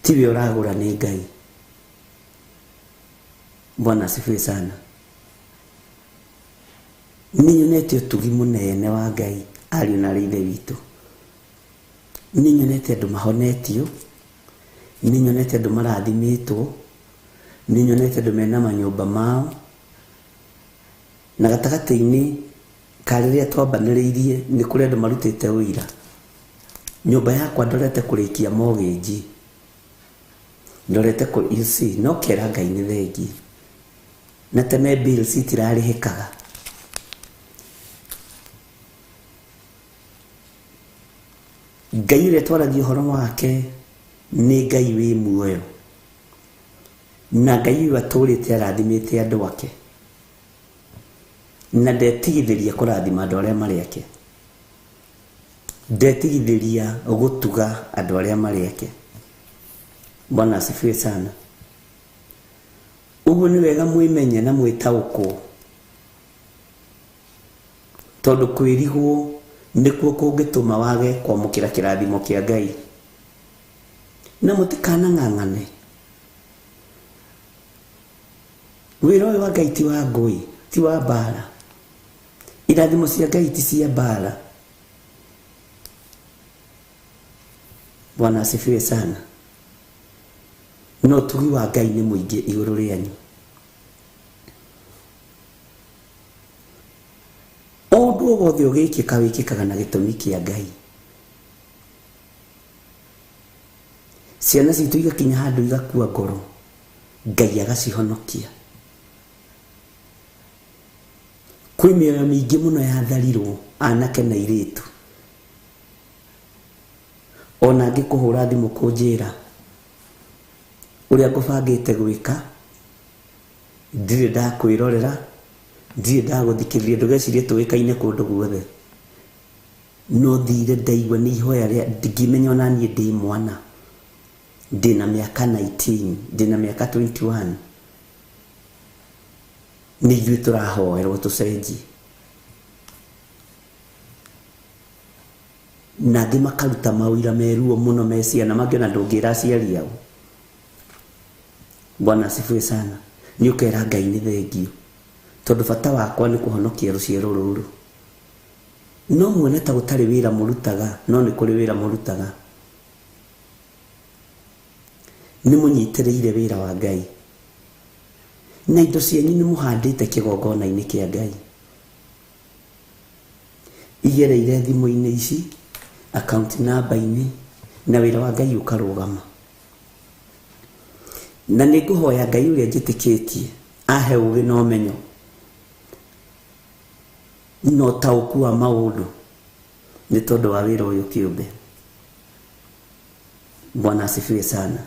tiwe ũragũra nĩ Ngai. Bwana asifiwe sana. Nĩ nyonete ũtugi mũnene wa Ngai ariũ na ithe witũ. Nĩ nyonete andũ mahonetio, nĩ nyonete andũ marathimĩtwo, nĩ nyonete andũ mena manyũmba mao. Na gatagatĩ-inĩ ka rĩrĩa twambanĩrĩirie nĩ kũrĩ andũ marutĩte ũira. Nyũmba yakwa ndorete kũrĩkia mortgage, ndorete you see, no kera Ngai nĩ thengi. Na tene bills itirarĩhĩkaga. Ngai ũrĩa twaragia ũhoro wake nĩ Ngai wĩ muoyo. Na Ngai ũyũ atũrĩte arathimĩte andũ ake. Na ndetigithĩria kũrathima andũ arĩa marĩ ake. Ndetigithĩria gũtuga andũ arĩa marĩ ake. Bwana asifiwe sana. Ũguo nĩ wega mwĩmenye na mwĩtaũkwo. Tondũ kwĩrigwo nĩkuo kũngĩtũma wage kwamũkĩra kĩrathimo kĩa Ngai. Na mũtikanang'ang'ane. Wĩra ũyũ wa Ngai ti wa ngũĩ, ti wa mbara. Irathimo cia Ngai ti cia mbara. Bwana asifiwe sana. No ũtugi wa Ngai nĩ mũingĩ igũrũ rĩanyu. Ũndũ o wothe ũgĩkĩka wĩkĩkaga na gĩtũmi kĩa Ngai. Ciana citũ igakinya handũ igakua ngoro, Ngai agacihonokia. Kwĩ mĩoyo mĩingĩ mũno yatharirwo anake na airĩtu. Ona angĩkũhũra thimũ kũnjĩra ũrĩa ngũbangĩte gwĩka, ndirĩ ndakwĩrorera, ndirĩ ndagũthikĩrĩria, ndũgecirie tũĩkaine kũndũ guothe. No thire ndaigua nĩ ihoya rĩa ndingĩmenya ona niĩ ndĩ mwana. Ndĩna mĩaka 19, ndĩna mĩaka 21. Nĩ ithuĩ tũrahoerwo tũcenjie. Na angĩ makaruta mawĩra meruo mũno me ciana mangĩona ndũngĩra aciari ao. Bwana asifiwe sana. Nĩ ũkera Ngai nĩ thengio. Tondũ bata wakwa nĩ kũhonokia rũciaro rũrũ. No muone ta gũtarĩ wĩra mũrutaga, no nĩ kũrĩ wĩra mũrutaga. Nĩ mũnyitĩrĩire wĩra wa Ngai. Na indo cianyu nĩ mũhandĩte kĩgongona-inĩ kĩa Ngai. Igereire thimũ-inĩ ici, account number-inĩ, na wĩra wa Ngai ũkarũgama. Na nĩ ngũhoya Ngai ũrĩa njĩtĩkĩtie ahe ũũgĩ na ũmenyo na ũtaũku wa maũndũ nĩ tondũ wa wĩra ũyũ kĩũmbe. Bwana asifiwe sana.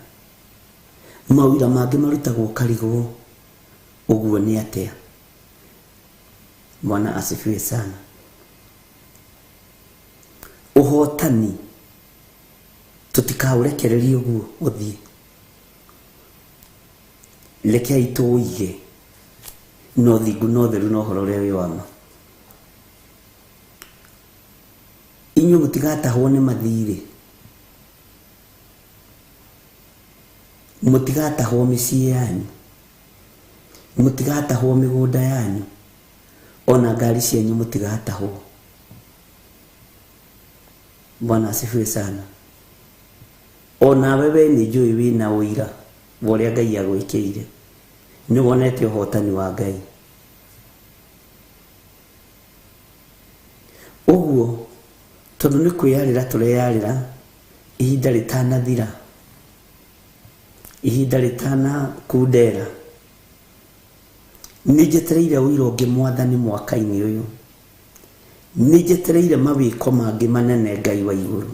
Mawĩra mangĩ marutagwo karigwo ũguo nĩ atĩa? Bwana asifiwe sana. Ũhotani tũtikaũrekererie ũguo ũthiĩ. Rekei tũũige na ũthingu na ũtheru na ũhoro ũrĩa wĩ wa ma. Inyuĩ mũtigatahwo nĩ mathirĩ, mũtigatahwo mĩciĩ yanyu, mũtigatahwo mĩgũnda yanyu, ona ngari cianyu mũtigatahwo. Bwana asifiwe sana. Onawe we nĩ njũĩ wĩna ũira wa ũrĩa Ngai agwĩkĩire. Nĩ wonete ũhotani wa Ngai. Ũguo tondũ nĩ kwĩyarĩra tũreyarĩra, Ihinda rĩtanathira, ihinda rĩtanakundera, nĩ njetereire ũira ũngĩ Mwathani mwaka-inĩ ũyũ. Nĩ njetereire mawĩko mangĩ manene Ngai wa igũrũ.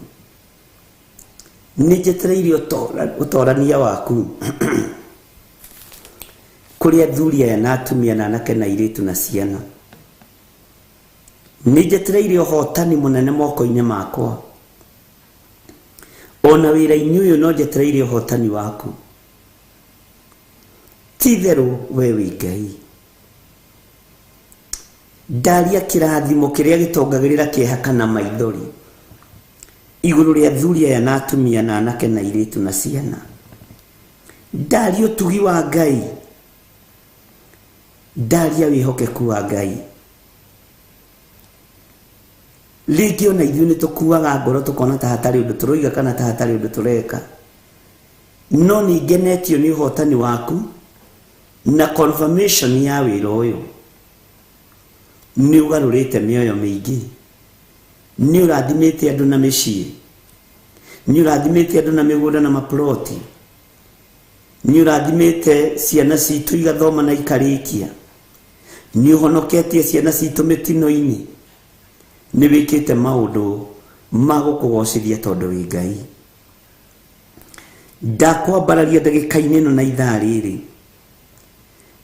Nĩ njetereire ũtorania waku kũrĩ athuri aya na atumia na anake na airĩtu na ciana. Nĩ njetereire ũhotani mũnene moko-inĩ makwa. Ona wĩra-inĩ ũyũ no njetereire ũhotani waku. Ti itherũ we wĩ Ngai. Ndaria kĩrathimo kĩrĩa gĩtongagĩrĩra kĩeha kana maithori igũrũ rĩa athuri aya na atumia na anake na airĩtu na ciana. Ndaria ũtugi wa Ngai. Ndaria wĩhokeku wa Ngai. Rĩngĩ ona ithuĩ nĩ tũkuaga ngoro tũkona ta hatarĩ ũndũ tũroiga kana ta hatarĩ ũndũ tũreka. No nĩ ngenetio nĩ ũhotani waku na confirmation ya wĩra ũyũ. Nĩ ũgarũrĩte mĩoyo mĩingĩ. Nĩ ũrathimĩte andũ na mĩciĩ. Nĩ ũrathimĩte andũ na mĩgũnda na maploti. Nĩ ũrathimĩte ciana citũ igathoma na ikarĩkia. Nĩ ũhonoketie ciana citũ mĩtino-inĩ. Nĩ wĩkĩte maũndũ ma gũkũgocithia tondũ wĩ Ngai. Ndakwambararia ndagĩka-inĩ ĩno na ithaa rĩrĩ.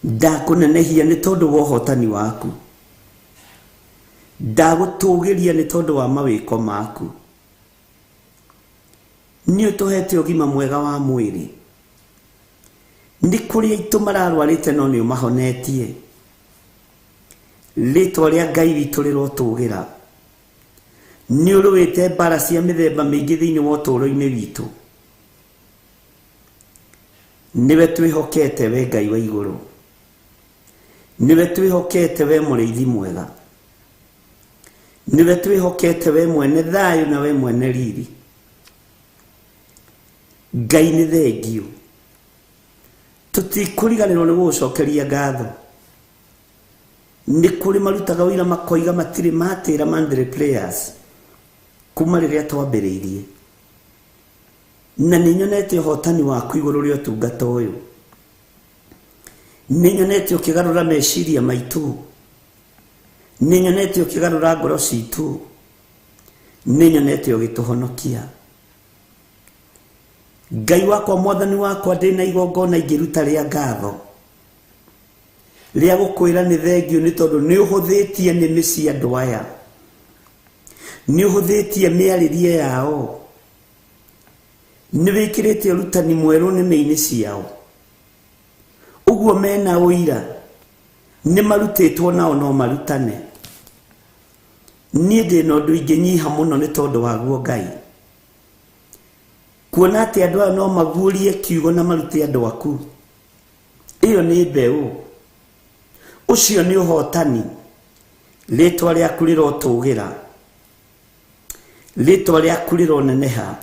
Ndakũnenehia nĩ tondũ wa ũhotani waku. Ndagũtũgĩria nĩ tondũ wa mawĩko maku. Nĩ ũtũhete ũgima mwega wa mwĩrĩ. Nĩ kũrĩ aitũ mararwarĩte no nĩ ũmahonetie. Rĩtwa rĩa Ngai witũ rĩrotũgĩra. Nĩ ũrũĩte mbara cia mĩthemba mĩingĩ thĩinĩ wa ũtũũro-inĩ witũ. Nĩwe twĩhokete we Ngai wa igũrũ. Nĩwe twĩhokete we mũrĩithi mwega. Nĩwe twĩhokete we mwene thayũ na we mwene riri. Ngai nĩ thengio. Tũtikũriganĩrwo nĩ gũgũcokeria ngatho. Nĩ kũrĩ marutaga ũira makoiga matirĩ matĩra monthly prayers kuma rĩrĩa twambĩrĩirie. Na nĩ nyonete ũhotani waku igũrũ rĩa ũtungata ũyũ. Nĩ nyonete ũkĩgarũra meciria maitũ. Nĩ nyonete ũkĩgarũra ngoro citũ. Nĩ nyonete ũgĩtũhonokia. Ngai wakwa Mwathani wakwa ndĩna igongona ingĩruta rĩa ngatho. Rĩa gũkwĩra nĩ thengio nĩ tondũ nĩ ũhũthĩtie nĩmĩ cia andũ aya. Nĩ ũhũthĩtie mĩarĩrie yao. Nĩ wĩkĩrĩte ũrutani mwerũ nĩmĩ-inĩ ciao. Ũguo mena ũira nĩ marutĩtwo nao no marutane. Niĩ ndĩna ũndũ ingĩnyiha mũno nĩ tondũ waguo Ngai. Kuona atĩ andũ aya no maguũrie kiugo na marute andũ aku. Ĩyo nĩ mbeũ. Ũcio nĩ ũhotani. Rĩtwa rĩaku rĩrotũgĩra. Rĩtwa rĩaku rĩroneneha.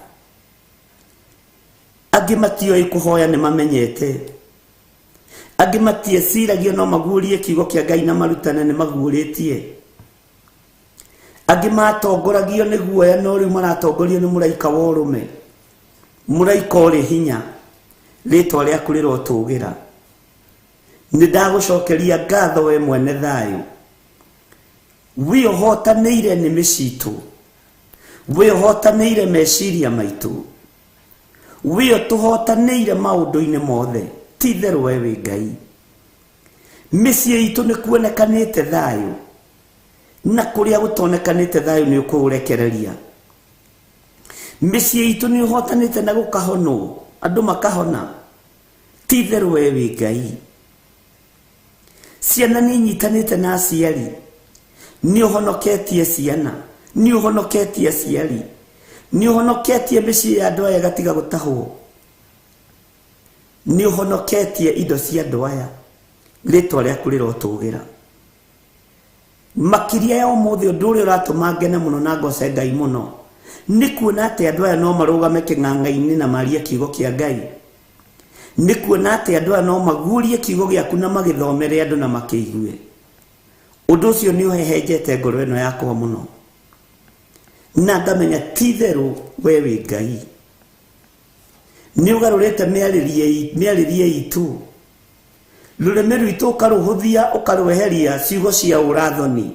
Angĩ matioĩ kũhoya nĩ mamenyete. Angĩ matieciragia no maguũrie kiugo kĩa Ngai na marutane nĩ maguũrĩtie. Angĩ matongoragio nĩ guoya no rĩu maratongorio nĩ mũraika wa ũrũme. Mũraika ũrĩ hinya. Rĩtwa rĩaku rĩrotũgĩra. Nĩ ndagũcokeria ngatho we mwene thayũ. We ũhotanĩire nĩmĩ citũ. We ũhotanĩire meciria maitũ. We ũtũhotanĩire maũndũ-inĩ mothe. Ti itherũ we wĩ Ngai. Mĩciĩ itũ nĩ kuonekanĩte thayũ. Na kũrĩa gũtonekanĩte thayũ nĩ ũkũũrekereria. Mĩciĩ itũ nĩ ũhotanĩte na gũkahonwo. Andũ makahona. Ti itherũ we wĩ Ngai. Ciana nĩ inyitanĩte na aciari. Nĩ ũhonoketie ciana. Nĩ ũhonoketie aciari. Nĩ ũhonoketie mĩciĩ ya andũ aya ĩgatiga gũtahwo. Nĩ ũhonoketie indo cia andũ aya. Rĩtwa rĩaku rĩrotũgĩra. Makĩria ya ũmũthĩ ũndũ ũrĩa ũratũma ngene mũno na ngoce Ngai mũno nĩ kuona atĩ andũ aya no marũgame kĩng'ang'a-inĩ na marie kiugo kĩa Ngai. Nĩ kuona atĩ andũ aya no maguũrie kiugo gĩaku na magĩthomere andũ na makĩigue. Ũndũ ũcio nĩ ũhehenjete ngoro ĩno yakwa mũno. Na ngamenya ti itherũ we wĩ Ngai. Nĩ ũgarũrĩte mĩarĩrie itũ. Rũrĩmĩ rwitũ ũkarũhũthia ũkarweheria ciugo cia ũrathoni.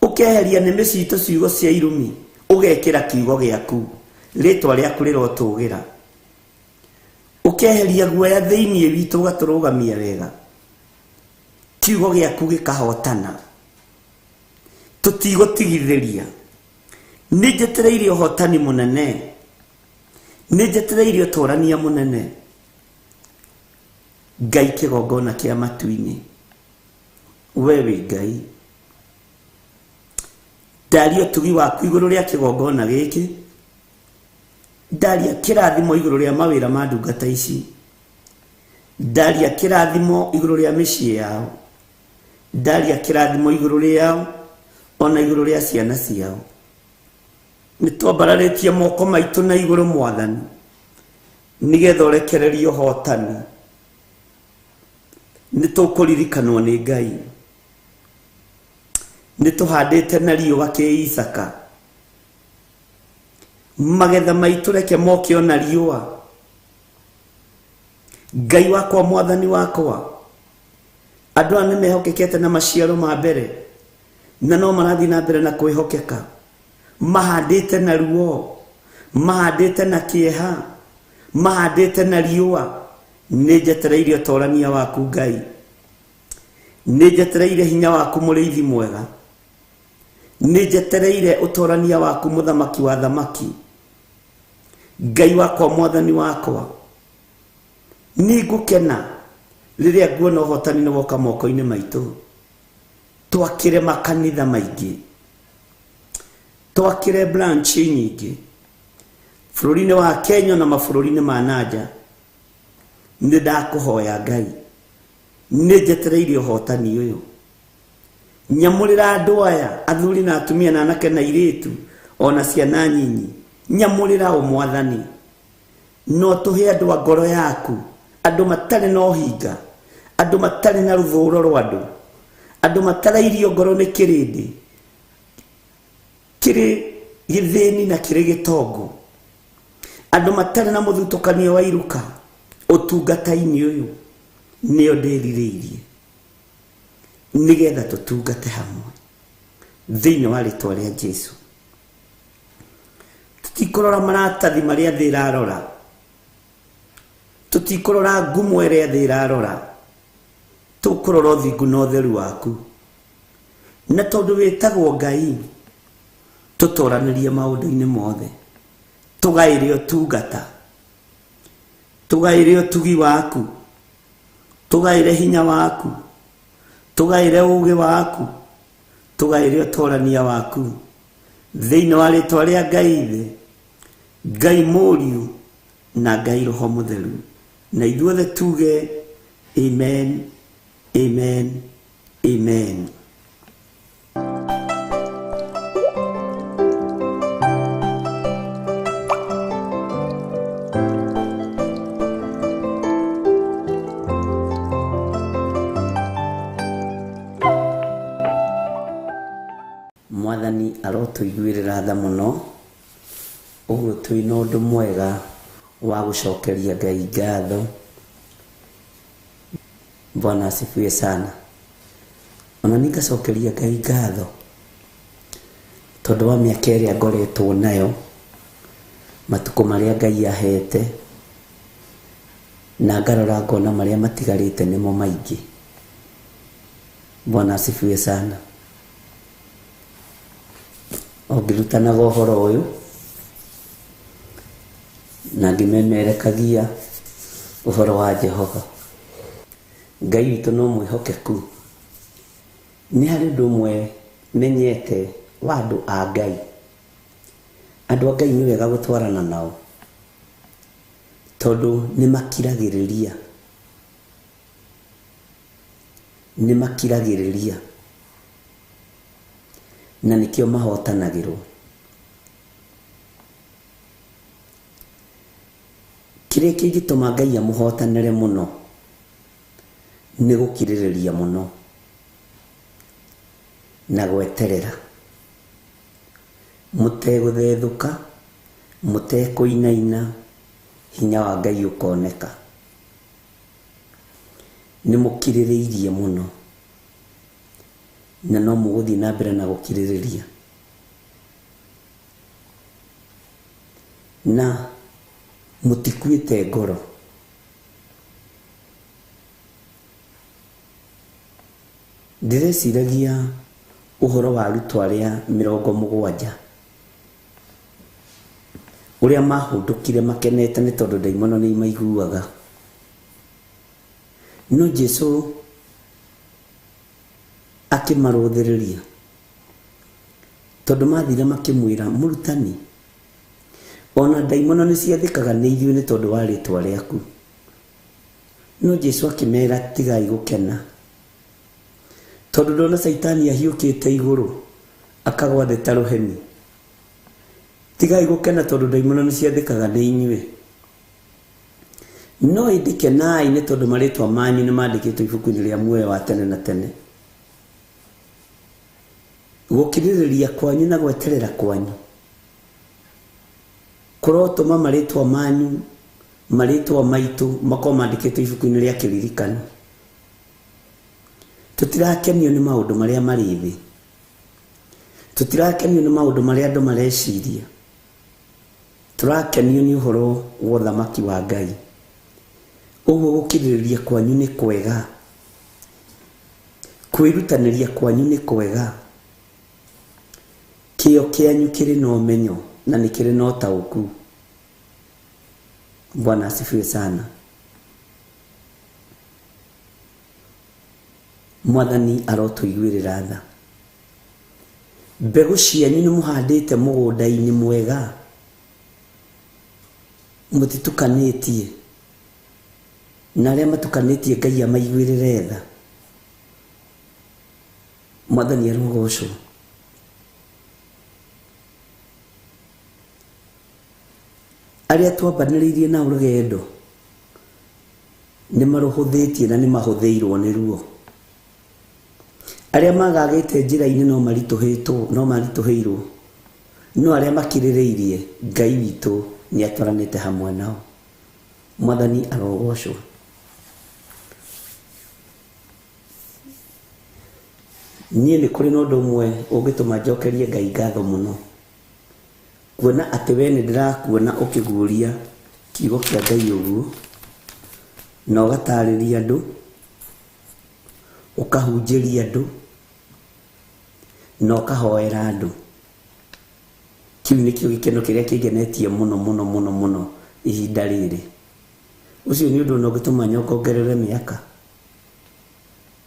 Ũkeheria nĩmĩ citũ ciugo cia irumi, ũgekĩra kiugo gĩaku, rĩtwa rĩaku rĩrotũgĩra. Ũkeheria guoya thĩinĩ witũ ũgatũrũgamia wega. Kiugo gĩaku gĩkahotana. Tũtigũtigithĩria. Nĩ njetereire ũhotani mũnene. Nĩ njetereire ũtũrania mũnene. Ngai kĩgongona kĩa matu-inĩ. We wĩ Ngai. Ndaria ũtugi waku igũrũ rĩa kĩgongona gĩkĩ. Ndaria kĩrathimo igũrũ rĩa mawĩra ma ndungata ici. Ndaria kĩrathimo igũrũ rĩa mĩciĩ yao. Ndaria kĩrathimo igũrũ rĩao ona igũrũ rĩa ciana ciao. Nĩ twambararĩtie moko maitũ na igũrũ Mwathani, nĩgetha ũrekererie ũhotani. Nĩ tũkũririkanwo nĩ Ngai. Nĩ tũhandĩte na riũa kĩ Isaka. Magetha maitũ reke moke ona riũa. Ngai wakwa, Mwathani wakwa, andũ aya nĩ mehokekete na maciaro ma mbere, na no marathiĩ na mbere na kwĩhokeka. Mahandĩte na ruo, mahandĩte na kĩeha, mahandĩte na riũa. Nĩ njetereire ũtorania waku Ngai. Nĩ njetereire hinya waku mũrĩithi mwega. Nĩ njetereire ũtorania waku mũthamaki wa thamaki. Ngai wakwa, Mwathani wakwa, nĩ ngũkena rĩrĩa nguona ũhotani nĩ woka moko-inĩ maitũ. Twakĩre makanitha maingĩ, twakĩre branch nyingĩ bũrũri-inĩ wa Kenya na mabũrũri-inĩ ma nanja. Nĩ ndakũhoya Ngai, nĩ njetereire ũhotani ũyũ. Nyamũrĩra andũ aya, athuri na atumia na anake na airĩtu ona ciana nyinyi. Nyamũrĩra o Mwathani. No tũhe andũ a ngoro yaku, andũ matarĩ na ũhinga, andũ matarĩ na rũthũro rwa andũ, andũ matarairio ngoro nĩ kĩrĩndĩ kĩrĩ gĩthĩni na kĩrĩ gĩtongo, andũ matarĩ na mũthutũkanio wa iruka. Ũtungata-inĩ ũyũ nĩo ndĩrirĩirie, nĩgetha tũtungate hamwe thĩinĩ wa rĩtwa rĩa Jesu. Tũtikũrora maratathi marĩa thĩ ĩrarora, tũtikũrora ngumo ĩrĩa thĩ ĩrarora, tũkũrora ũthingu na ũtheru waku. Na tondũ wĩtagwo Ngai, tũtoranĩrie maũndũ-inĩ mothe, tũgaĩre ũtungata, tũgaĩre ũtugi waku, tũgaĩre hinya waku, tũgaĩre ũũgĩ waku, tũgaĩre ũtorania waku thĩinĩ wa rĩtwa rĩa Ngai Ithe, Ngai Mũriũ na Ngai Roho Mũtheru. Na ithuothe tuge amen, amen, amen. Mwathani arotũiguĩrĩra tha mũno, ũguo twĩna ũndũ mwega wa gũcokeria Ngai ngatho. Bwana asifiwe sana. Ona niĩ ngacokeria Ngai ngatho tondũ wa mĩaka ĩrĩa ngoretwo nayo, matukũ marĩa Ngai ahete, na ngarora ngona marĩa matigarĩte nĩmo maingĩ. Bwana asifiwe sana. O ngĩrutanaga ũhoro ũyũ na ngĩmemerekagia ũhoro wa Jehova. Ngai witũ no mwĩhokeku. Nĩ harĩ ũndũ ũmwe menyete wa andũ a Ngai. Andũ a Ngai nĩ wega gũtwarana nao, tondũ nĩ makiragĩrĩria. Nĩ makiragĩrĩria. Na nĩkĩo mahotanagĩrwo. Kĩrĩa kĩngĩtũma Ngai amũhotanĩre mũno nĩ gũkirĩrĩria mũno na gweterera, mũtegũthethũka, mũtekũinaina, Hinya wa Ngai ũkoneka. Nĩ mũkirĩrĩirie mũno na no mũgũthiĩ na mbere na gũkirĩrĩria. Na mũtikuĩte ngoro. Ndĩreciragia ũhoro wa arutwo arĩa 70 ũrĩa mahũndũkire makenete nĩ tondũ ndaimono nĩ imaiguaga. No Jesu akĩmarũthĩrĩria tondũ mathire makĩmwĩra, mũrutani, ona ndaimono nĩ ciathĩkaga nĩ ithuĩ nĩ tondũ wa rĩtwa rĩaku. No Jesu akĩmera, tigai gũkena, tondũ ndona Caitani ahiũkĩte igũrũ akagwa thĩ ta rũheni. Tigai gũkena tondũ ndaimono nĩ ciathĩkaga nĩ inyuĩ. No ĩndĩ kenai nĩ tondũ marĩtwa manyu nĩ mandĩkĩtwo ibuku-inĩ rĩa muoyo wa tene na tene. Gũkirĩrĩria kwanyu na gweterera kwanyu kũrotũma marĩtwa manyu, marĩtwa maitũ makorwo mandĩkĩtwo ibuku-inĩ rĩa kĩririkano. Tũtirakenio nĩ maũndũ marĩa marĩ thĩ. Tũtirakenio nĩ maũndũ marĩa andũ mareciria. Tũrakenio nĩ ũhoro wa ũthamaki wa Ngai. Ũguo gũkirĩrĩria kwanyu nĩ kwega. Kwĩrutanĩria kwanyu nĩ kwega. Kĩyo kĩanyu kĩrĩ na ũmenyo na nĩ kĩrĩ na ũtaũku. Bwana asifiwe sana. Mwathani arotũiguĩrĩra tha. Mbegũ cianyu nĩ mũhandĩte mũgũnda-inĩ mwega, mũtitukanĩtie na arĩa matukanĩtie Ngai amaiguĩrĩre tha. Mwathani arogocwo. Arĩa twambanĩrĩirie nao rũgendo nĩ marũhũthĩtie na nĩ mahũthĩirwo nĩ ruo. Arĩa magagĩte njĩra-inĩ no maritũhĩtwo, no maritũhĩirwo. No arĩa makirĩrĩirie Ngai witũ nĩ atwaranĩte hamwe nao. Mwathani arogocwo. Niĩ nĩ kũrĩ na ũndũ ũmwe ũngĩtũma njokerie Ngai ngatho mũno. Kuona atĩ we nĩ ndĩrakuona ũkĩguũria kiugo kĩa Ngai ũguo, na ũgatarĩria andũ, ũkahunjĩria andũ, na ũkahoera andũ. Kĩu nĩkĩo gĩkeno kĩrĩa kĩngenetie mũno mũno mũno mũno ihinda rĩrĩ. Ũcio nĩ ũndũ ũngĩtũma nyongongerere mĩaka.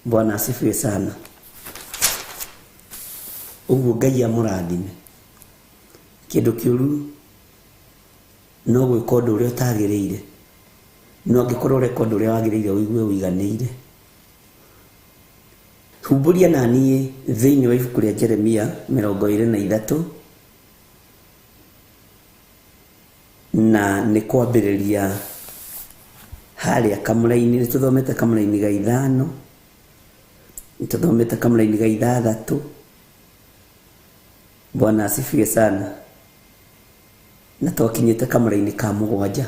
Bwana asifiwe sana. Ũguo Ngai amũrathime. Kĩndũ kĩũru no gwĩka ũndũ ũrĩa ũtagĩrĩire, no angĩkorwo ũreka ũndũ ũrĩa wagĩrĩire ũigue ũiganĩire. Humbũria na niĩ thĩinĩ wa ibuku rĩa Jeremia 23 na nĩ kwambĩrĩria harĩa kamũraini. Nĩ tũthomete kamũraini ga 5, nĩ tũthomete kamũraini ga 6. Bwana asifiwe sana. Na twakinyĩte kamũraini ka 7.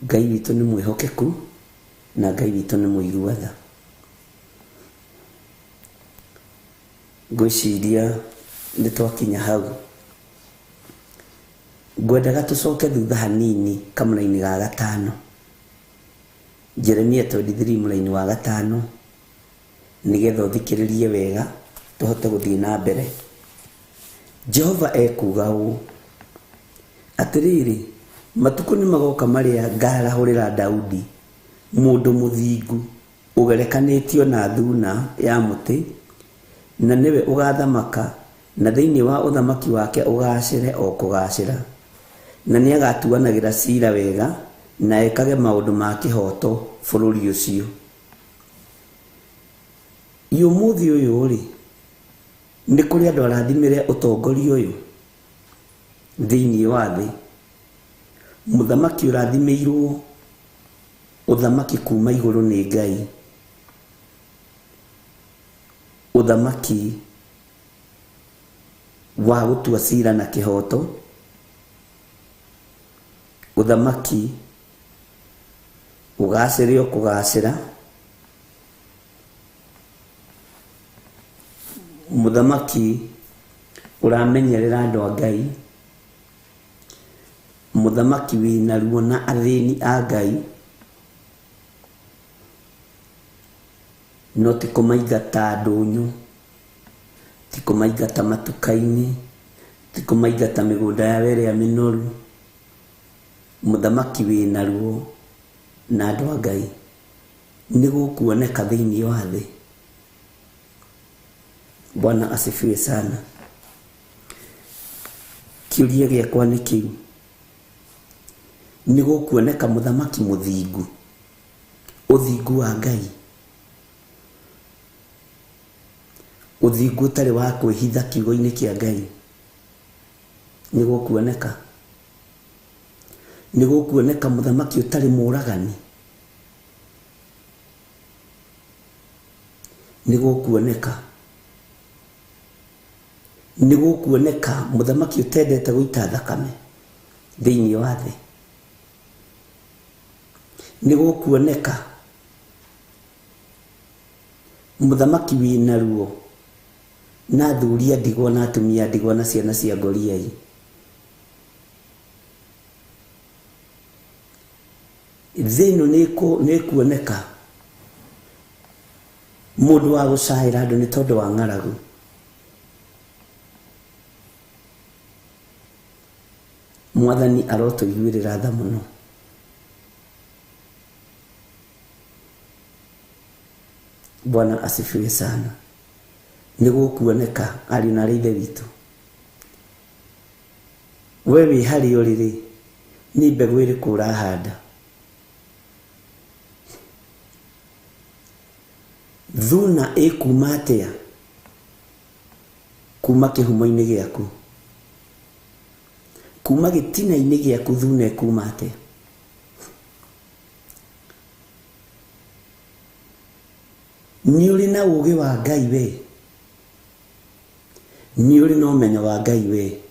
Ngai witũ nĩ mwĩhokeku na Ngai witũ nĩ mũigua tha. Ngwĩciria nĩ twakinya hau. Ngwendaga tũcoke thutha hanini kamũraini ga 5. Jeremia 23 mũraini wa 5, nĩgetha ũthikĩrĩrie wega tũhote gũthiĩ na mbere. Jehova ekuuga ũũ, atĩrĩrĩ, matukũ nĩ magoka marĩa ngarahũrĩra Daudi mũndũ mũthingu ũgerekanĩtio na thuna ya mũtĩ, na nĩwe ũgathamaka, na thĩinĩ wa ũthamaki wake ũgacĩre o kũgacĩra. Na nĩagatuanagĩra ciira wega na ekage maũndũ ma kĩhooto bũrũri ũcio. Ũmũthĩ ũyũ rĩ, nĩ kũrĩ andũ arathimĩre ũtongoria ũyũ thĩinĩ wa thĩ. Mũthamaki ũrathimĩirwo ũthamaki kuma igũrũ nĩ Ngai. Ũthamaki wa gũtua cira na kĩhooto, Ũthamaki ũgacĩre o kũgacĩra. Mũthamaki ũramenyerera andũ a Ngai. Mũthamaki wĩna ruo na athĩni a Ngai. No ti kũmaingata ndũnyũ, ti kũmaingata matuka-inĩ, ti kũmaingata mĩgũnda yao ĩrĩa mĩnoru. Mũthamaki wĩna ruo na andũ a Ngai nĩ gũkuoneka thĩinĩ wa thĩ. Bwana asifiwe sana. Kĩũria gĩakwa nĩ kĩu, nĩ gũkuoneka mũthamaki mũthingu, ũthingu wa Ngai, ũthingu ũtarĩ wa kwĩhitha kiugo-inĩ kĩa Ngai, nĩ gũkuoneka. Nĩ gũkuoneka mũthamaki ũtarĩ mũragani, nĩ gũkuoneka. Nĩ gũkuoneka mũthamaki ũtendete gũita thakame thĩinĩ wa thĩ. Nĩ gũkuoneka mũthamaki wĩna ruo na athuri a ndigwa na atumia a ndigwa na ciana cia ngoriai. Thĩ ĩno nĩ ĩkuoneka mũndũ wa gũcaĩra andũ nĩ tondũ wa ng'aragu. Mwathani arotũiguĩrĩra tha mũno. Bwana asifiwe sana. Nĩ gũkuoneka ariũ na arĩ ithe witũ. We wĩ harĩa ũrĩ rĩ, nĩ mbegũ ĩrĩkũ ũrahanda? Thuna ĩkuma atĩa kuma kĩhumo-inĩ gĩaku? Kuma gĩtina-inĩ gĩaku thuna ĩkuma atĩa? Nĩ ũrĩ na ũũgĩ wa Ngai we? Nĩ ũrĩ na ũmenyo wa Ngai we?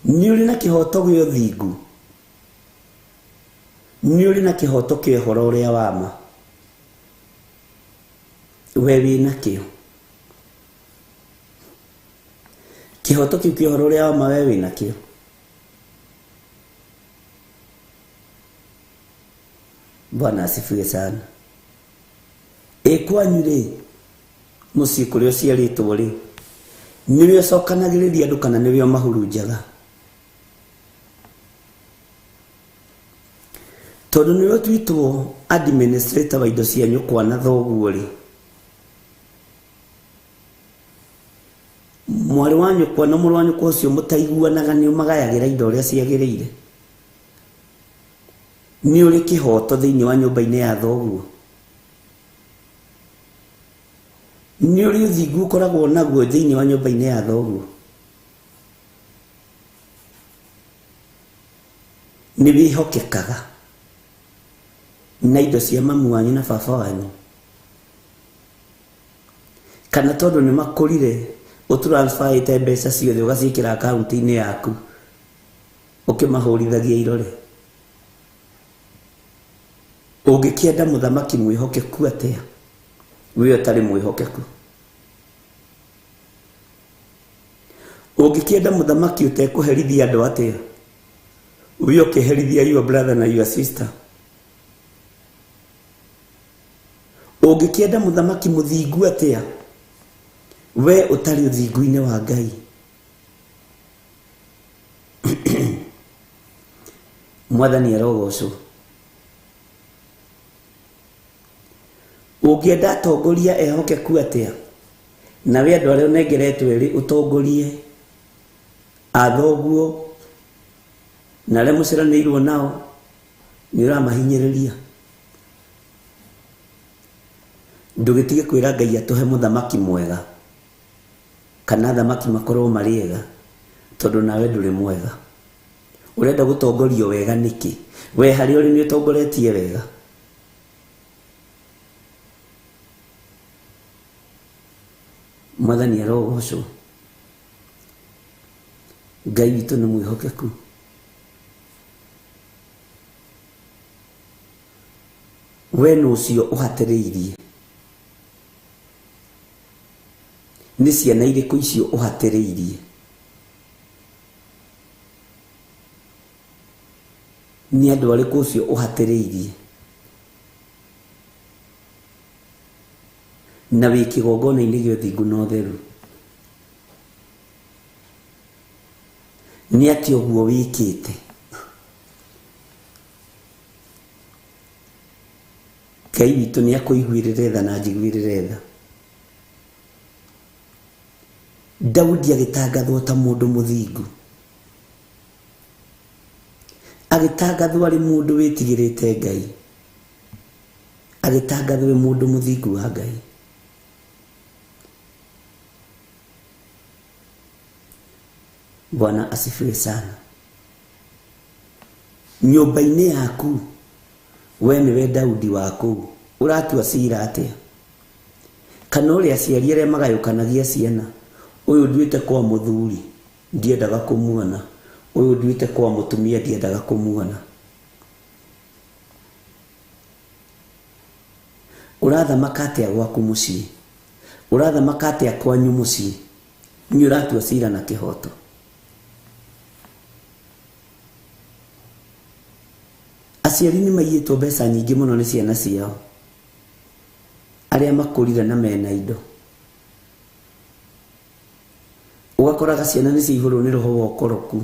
Nĩ ũrĩ na kĩhoto gĩa ũthingu? Nĩ ũrĩ na kĩhoto kĩa ũhoro ũrĩa wa ma? We wĩ nakĩo? Kĩhoto kĩu kĩa ũhoro ũrĩa wa ma we wĩ nakĩo? Bwana asifiwe sana. Ĩ kwanyu rĩ, mũciĩ kũrĩa ũciarĩtwo rĩ, nĩwe ũcokanagĩrĩria andũ kana nĩwe ũmahurunjaga? Tondũ nĩwe ũtuĩtwo administrator wa indo cia nyũkwa na thoguo rĩ, mwarĩ wa nyũkwa na mũrũ wa nyũkwa ũcio mũtaiguanaga nĩ ũmagayagĩra indo ũrĩa ciagĩrĩire? Nĩ ũrĩ kĩhoto thĩinĩ wa nyũmba-inĩ ya thoguo? Nĩ ũrĩ ũthingu ũkoragwo naguo thĩinĩ wa nyũmba-inĩ ya thoguo? Nĩ wĩhokekaga na indo cia mamu wanyu na baba wanyu? Kana tondũ nĩ makũrire ũtransferĩte mbeca ciothe ũgaciĩkĩra akaunti-inĩ yaku ũkĩmahũrithagia irore? Ũngĩkĩenda mũthamaki mwĩhokeku atĩa we ũtarĩ mwĩhokeku? Ũngĩkĩenda mũthamaki ũtekũherithia andũ atĩa we ũkĩherithia your brother na your sister? Ũngĩkĩenda mũthamaki mũthingu atĩa we ũtarĩ ũthingu-inĩ wa Ngai? Mwathani arogocwo. Ũngĩenda atongoria ehokeku atĩa nawe andũ arĩa ũnengeretwo erĩ ũtongorie athoguo na arĩa mũciaranĩirwo nao nĩ ũramahinyĩrĩria? Ndũgĩtige kwĩra Ngai atũhe mũthamaki mwega kana athamaki makorwo marĩ ega, tondũ nawe ndũrĩ mwega. Ũrenda gũtongorio wega nĩkĩ? We harĩa ũrĩ nĩ ũtongoretie wega? Mwathani arogocwo. Ngai witũ nĩ mwĩhokeku. We nũ ũcio ũhatĩrĩirie? Nĩ ciana irĩkũ icio ũhatĩrĩirie? Nĩ andũ arĩkũ ũcio ũhatĩrĩirie? Na wĩ kĩgongona-inĩ gĩa ũthingu na ũtheru. Nĩ atĩa ũguo wĩkĩte? Ngai witũ nĩ akũiguĩrĩre tha na anjiguĩrĩre tha. Daudi agĩtangathwo ta mũndũ mũthingu. Agĩtangathwo arĩ mũndũ wĩtigĩrĩte Ngai. Agĩtangathwo arĩ mũndũ mũthingu wa Ngai. Bwana asifiwe sana. Nyũmba-inĩ yaku we nĩwe Daudi wa kũu, ũratua cira atĩa? Kana ũrĩa aciari arĩa magayũkanagia ciana, ũyũ nduĩte kwa mũthuri ndiendaga kũmuona, ũyũ nduĩte kwa mũtumia ndiendaga kũmuona. Ũrathamaka atĩa gwaku mũciĩ? Ũrathamaka atĩa kwanyu mũciĩ? Nĩ ũratua cira na kĩhoto. Aciari nĩ maiyĩtwo mbeca nyingĩ mũno nĩ ciana ciao, arĩa makũrire na mena indo. Ũgakoraga ciana nĩ ciaihũrwo nĩ roho wa ũkoroku.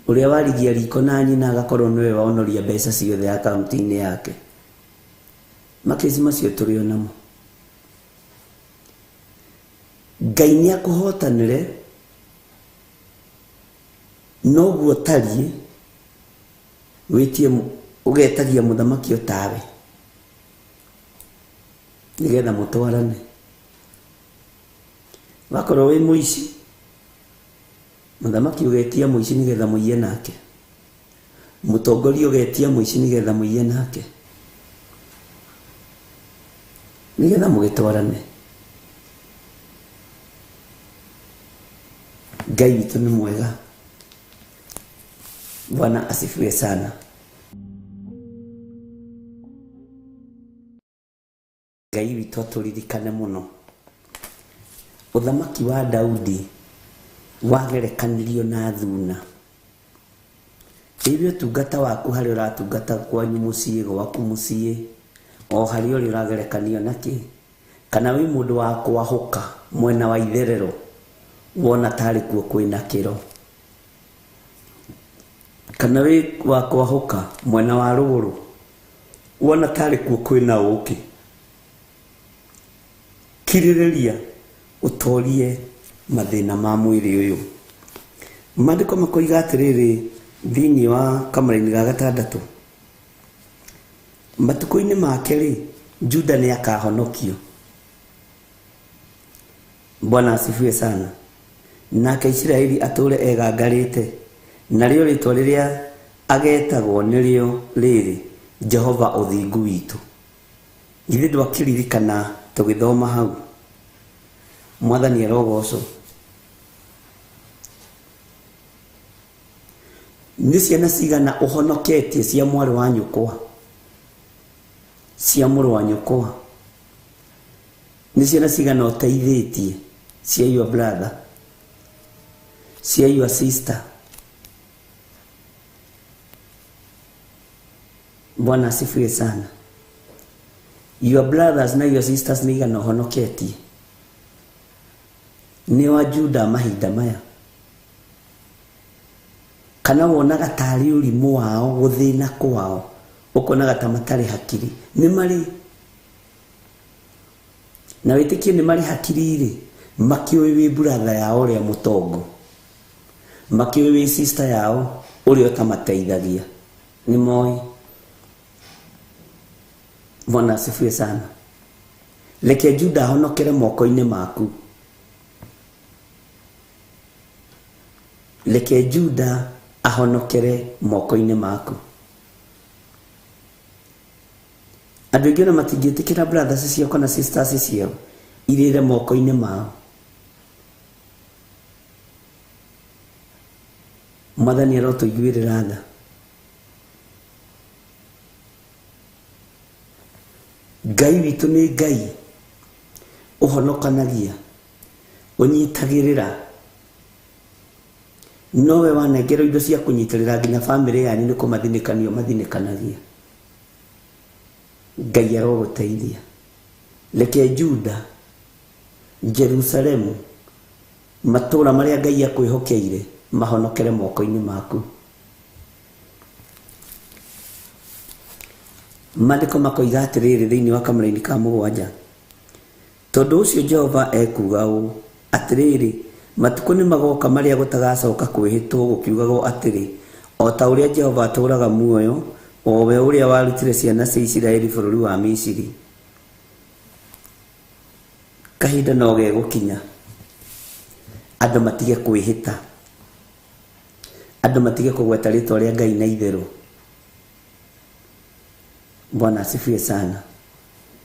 Ũrĩa warigia riko na nyina agakorwo nĩwe wonoria mbeca ciothe akaunti-inĩ yake. Makesi macio tũrĩ o namo. Ngai nĩ akũhotanĩre noguo tariĩ wĩtie ũgetagia mũthamaki o tawe nĩgetha mũtwarane. Wakorwo wĩ mũici, mũthamaki ũgetia mũici nĩgetha mũiye nake. Mũtongoria ũgetia mũici nĩgetha mũiye nake, nĩgetha mũgĩtwarane. Ngai witũ nĩ mwega. Bwana asifiwe sana. Ngai witũ atũririkane mũno. Ũthamaki wa Daudi wagerekanirio na thuna. Ĩĩ ũtungata waku harĩa ũratungata kwanyu mũciĩ, gwaku mũciĩ, o harĩa ũrĩ ũragerekanio na kĩ? Kana wĩ mũndũ wa kwahũka mwena wa itherero wona tarĩ kuo kwĩna kĩro? Kana wĩ wa kwahũka mwena wa rũgũrũ wona tarĩ kuo kwĩna ũkĩ? Kirĩrĩria ũtorie mathĩna ma mwĩrĩ ũyũ. Maandĩko makoiga atĩrĩrĩ thĩinĩ wa kamũraini ga gatandatũ, matukũ-inĩ make rĩ, Juda nĩ akahonokio. Bwana asifiwe sana. Nake Isiraeli atũre egangarĩte, narĩo rĩtwa rĩrĩa agetagwo nĩrĩo rĩrĩ, Jehova ũthingu witũ. Githĩ ndwakĩririkana tũgĩthoma hau? Mwathani arogocwo. Nĩ ciana cigana ũhonoketie cia mwarĩ wa nyũkwa, cia mũrũ wa nyũkwa? Nĩ ciana cigana ũteithĩtie cia your brother, cia your sister? Bwana asifiwe sana. Your brothers na your sisters nĩ igana ũhonoketie? Nĩ wa Juda mahinda maya? Kana wonaga tarĩ ũrimũ wao, gũthĩna kwao, ũkonaga ta matarĩ hakiri? Nĩ marĩ. Na wĩtĩkie nĩ marĩ hakiri rĩ, makĩũĩ wĩ brother yao ũrĩa mũtongo, makĩũĩ wĩ sister yao ũrĩa ũtamateithagia. Nĩ moĩ. Bwana asifiwe sana. Reke Juda ahonokere moko-inĩ maku. Reke Juda ahonokere moko-inĩ maku. Andũ aingĩ ona matingĩtĩkĩra brothers ciao kana sisters ciao irĩre moko-inĩ mao. Mwathani arotũiguĩrĩra tha. Ngai witũ nĩ Ngai ũhonokanagia, ũnyitagĩrĩra. Nowe wanengerwo indo cia kũnyitĩrĩra nginya bamĩrĩ yanyu nĩ kũmathinĩkanio mathinĩkanagia. Ngai arogũteithia. Reke Juda, Jerusalemu, matũũra marĩa Ngai akwĩhokeire mahonokere moko-inĩ maku. Maandĩko makoiga atĩrĩrĩ thĩinĩ wa kamũraini ka 7, tondũ ũcio Jehova ekuuga ũũ, atĩrĩrĩ, matukũ nĩ magoka marĩa gũtagacoka kwĩhĩtwo gũkiugagwo atĩrĩ, o ta ũrĩa Jehova atũũraga muoyo, o we ũrĩa warutire ciana cia Isiraeli bũrũri wa Misiri. Kahinda no gegũkinya andũ matige kwĩhĩta, andũ matige kũgweta rĩtwa rĩa Ngai na itherũ. Bwana asifiwe sana.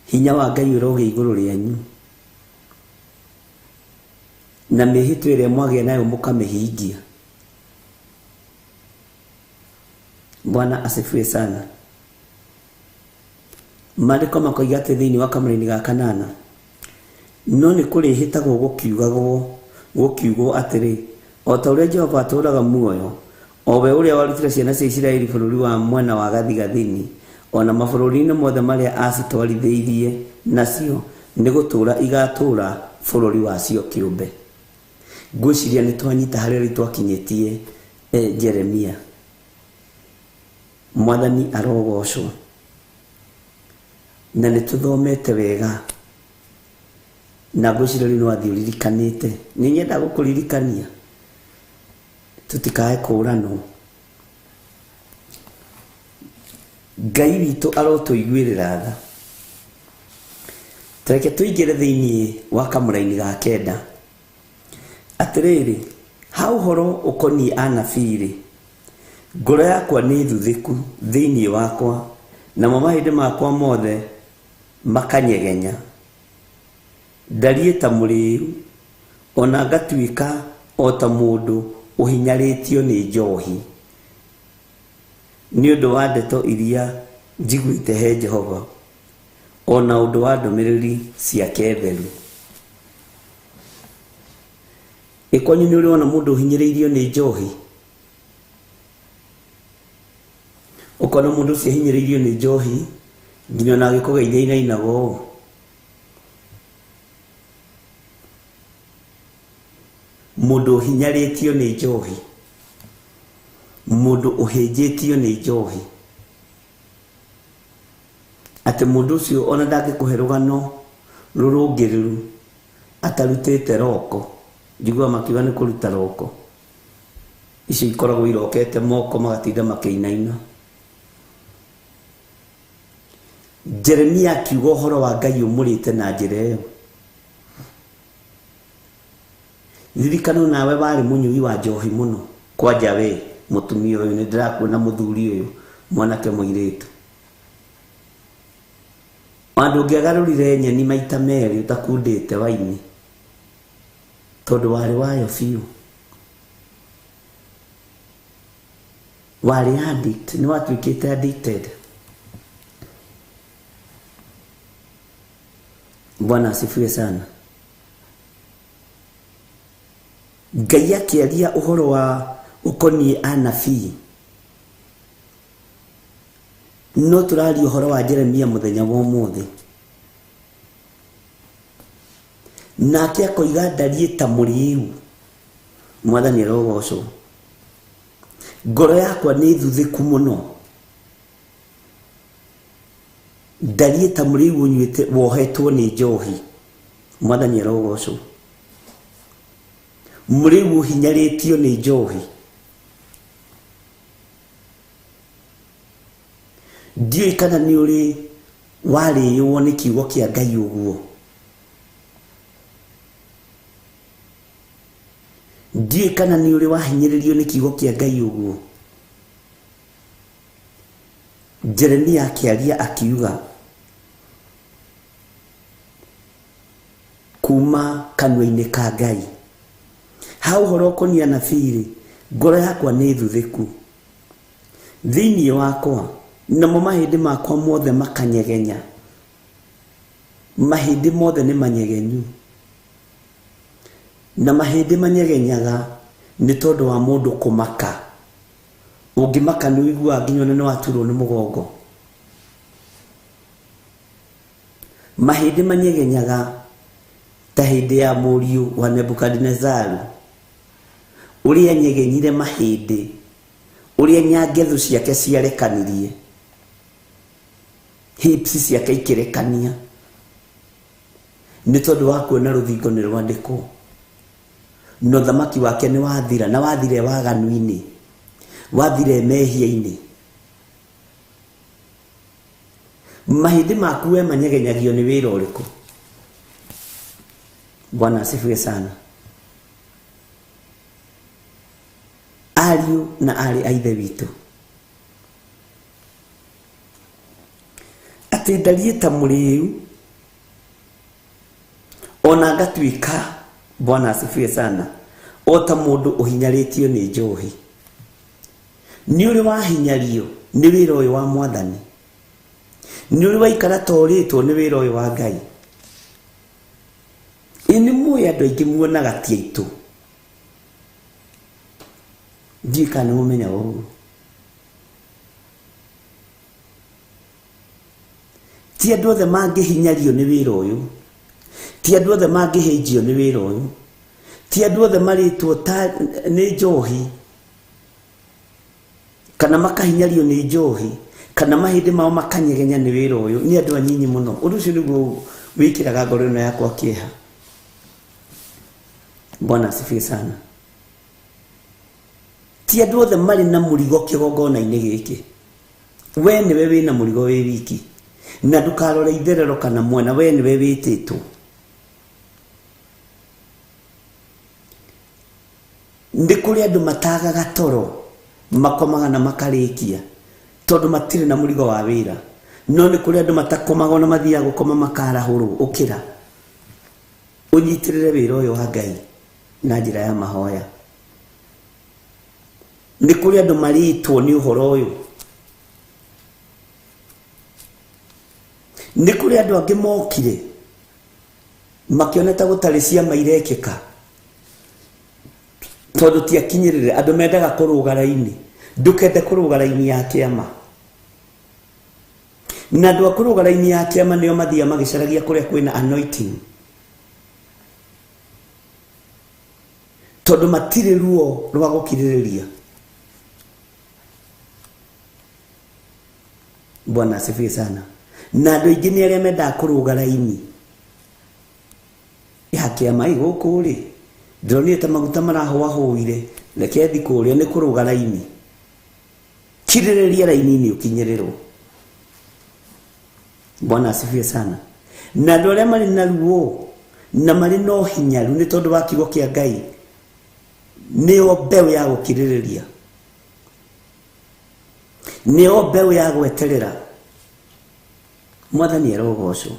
Hinya wa Ngai ũrogĩa igũrũ rĩanyu, na mĩhĩtwa ĩrĩa mwagĩa nayo mũkamĩhingia. Bwana asifiwe sana. Maandĩko makoiga atĩ thĩinĩ wa kamũraini ga 8, no nĩ kũrĩhĩtagwo gũkiugwo atĩrĩ, o ta ũrĩa Jehova atũũraga muoyo, o we ũrĩa warutire ciana cia Isiraeli bũrũri wa mwena wa gathigathini, ona mabũrũri-inĩ mothe marĩa acitwarithĩirie nacio, nĩ gũtũũra igatũũra bũrũri wacio kĩũmbe. Ngwĩciria nĩ twanyita harĩa rĩu twakinyĩtie Jeremia. Mwathani arogocwo. Na nĩ tũthomete wega, na ngwĩciria rĩu nĩ wathiĩ ũririkanĩte. Nĩ nyenda gũkũririkania tũtikae kũũranwo. Ngai witũ arotũiguĩrĩra tha. Tareke tũingĩre thĩinĩ wa kamũraini ga 9. Atĩrĩrĩ, ha ũhoro ũkoniĩ anabii-rĩ, ngoro yakwa nĩ thuthĩku thĩinĩ wakwa, namo mahĩndĩ makwa mothe makanyegenya. Ndariĩ ta mũrĩĩu, ona ngatuĩka o ta mũndũ ũhinyarĩtio nĩ njohi, nĩ ũndũ wa ndeto iria njiguĩte he Jehova, ona ũndũ wa ndũmĩrĩri ciake theru. Ĩ kwanyu nĩ ũrĩ wona mũndũ ũhinyĩrĩirio nĩ njohi? Ũkona mũndũ ũcio ahinyĩrĩirio nĩ njohi nginya ona agĩkũgeithia inainaga ũũ. Mũndũ ũhinyarĩtio nĩ njohi, mũndũ ũhĩnjĩtio nĩ njohi, atĩ mũndũ ũcio ona ndangĩkũhe rũgano rũrũngĩrĩru atarutĩte roko. Njiguaga makiuga nĩ kũruta roko. Icio ikoragwo irokete moko magatinda makĩinaina. Jeremia akiuga ũhoro wa Ngai ũmũrĩte na njĩra ĩyo. Ririkano nawe warĩ mũnyui wa njohi mũno. Kwanja we mũtumia ũyũ, nĩ ndĩrakuona mũthuri ũyũ, mwanake mũirĩtu. Andũ ũngĩagarũrire nyeni maita merĩ ũtakundĩte waini, tondũ warĩ wayo biũ. Warĩ addict, nĩ watuĩkĩte addicted. Bwana asifiwe sana. Ngai akĩaria ũhoro wa ũkoniĩ anabii, no tũraria ũhoro wa Jeremia mũthenya wa ũmũthĩ. Nake akoiga ndariĩ ta mũrĩĩu. Mwathani arogocwo. Ngoro yakwa nĩ thuthĩku mũno. Ndariĩ ta mũrĩĩu ũnyuĩte wohetwo nĩ njohi. Mwathani arogocwo. Mũrĩĩu ũhinyarĩtio nĩ njohi. Ndiũĩ kana nĩ ũrĩ warĩĩo nĩ kiugo kĩa Ngai ũguo. Ndiũĩ kana nĩ ũrĩ wahinyĩrĩrio nĩ kiugo kĩa Ngai ũguo. Jeremia akĩaria akiuga kuma kanua-inĩ ka Ngai, ha ũhoro ũkoniĩ anabii-rĩ, ngoro yakwa nĩ thuthĩku thĩinĩ wakwa, namo mahĩndĩ makwa mothe makanyegenya. Mahĩndĩ mothe nĩ manyegenyu, na mahĩndĩ manyegenyaga nĩ tondũ wa mũndũ kũmaka. Ũngĩmaka nĩ ũiguaga nginya ona nĩ waturwo nĩ mũgongo. Mahĩndĩ manyegenyaga ta hĩndĩ ya mũriũ wa Nebukadinezaru, ũrĩa nyegenyire mahĩndĩ, ũrĩa nyangethu ciake ciarekanirie, hips ciake ikĩrekania nĩ tondũ wa kuona rũthingo nĩ rwandĩkwo, na ũthamaki wake nĩ wathira, na wathire waganu-inĩ, wathire mehia-inĩ. Mahĩndĩ maku we manyegenyagio nĩ wĩra ũrĩkũ? Bwana asifiwe sana. Ariũ na aarĩ a Ithe witũ, atĩ ndariĩ ta mũrĩu ona ngatuĩka, Bwana asifiwe sana, o ta mũndũ ũhinyarĩtio nĩ njohi. Nĩ ũrĩ wahinyario nĩ wĩra ũyũ wa Mwathani? Nĩ ũrĩ waikara torĩtwo nĩ wĩra ũyũ wa Ngai? Ĩ nĩ mũĩ andũ aingĩ muonaga ti aitũ. Ndiũĩ kana nĩ mũmenyaga ũguo. Ti andũ othe mangĩhinyario nĩ wĩra ũyũ, ti andũ othe mangĩhĩnjio nĩ wĩra ũyũ, ti andũ othe marĩtwo ta nĩ njohi kana makahinyario nĩ njohi kana mahĩndĩ mao makanyegenya nĩ wĩra ũyũ. Nĩ andũ anyinyi mũno. Ũndũ ũcio nĩguo wĩkĩraga ngoro ĩno yakwa kĩeha. Bwana asifiwe sana. Ti andũ othe marĩ na mũrigo kĩgongona-inĩ gĩkĩ. We nĩwe wĩna mũrigo wĩ wiki, na ndũkarore itherero kana mwena, we nĩwe wĩtĩtwo. Nĩ kũrĩ andũ matagaga toro, makomaga na makarĩkia tondũ matirĩ na mũrigo wa wĩra. No nĩ kũrĩ andũ matakomaga ona mathiaga gũkoma makarahũrwo. Ũkĩra ũnyitĩrĩre wĩra ũyũ wa Ngai na njĩra ya mahoya. Nĩ kũrĩ andũ marĩtwo nĩ ũhoro ũyũ. Nĩ kũrĩ andũ angĩ mokire makĩona ta gũtarĩ ciama irekĩka tondũ ti akinyĩrĩre. Andũ mendaga kũrũga raini. Ndũkende kũrũga raini ya kĩama, na andũ a kũrũga raini ya kĩama nĩo mathiaga magĩcaragia kũrĩa kwĩna anointing, tondũ matirĩ ruo rwa gũkirĩrĩria. Bwana asifiwe sana. Na andũ aingĩ nĩ arĩa mendaga kũrũga raini ya kĩama. Ĩ gũkũ rĩ, ndĩronire ta maguta marahũahũire, reke thi kũrĩa. Nĩ kũrũga raini. Kirĩrĩria raini-inĩ ũkinyĩrĩrwo. Bwana asifiwe sana. Na andũ arĩa marĩ na ruo na marĩ na ũhinyaru nĩ tondũ wa kiugo kĩa Ngai, nĩo mbeũ ya gũkirĩrĩria, nĩo mbeũ ya gweterera. Mwathani arogocwo.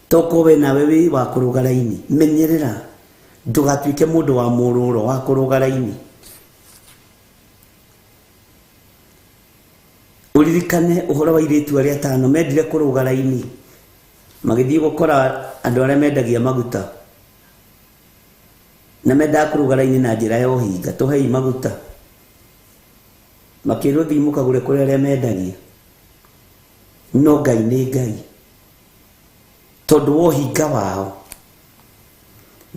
Toko we nawe wĩ wa kũrũga raini, menyerera ndũgatuĩke mũndũ wa mũrũro wa kũrũga raini. Ũririkane ũhoro wa airĩtu arĩa atano mendire kũrũga raini, magĩthiĩ gũkora andũ arĩa mendagia maguta, na mendaga kũrũga raini na njĩra ya ũhinga, tũhei maguta. Makĩrwo thiĩ mũkagũre kũrĩ arĩa mendagia. No Ngai nĩ Ngai, tondũ wa ũhinga wao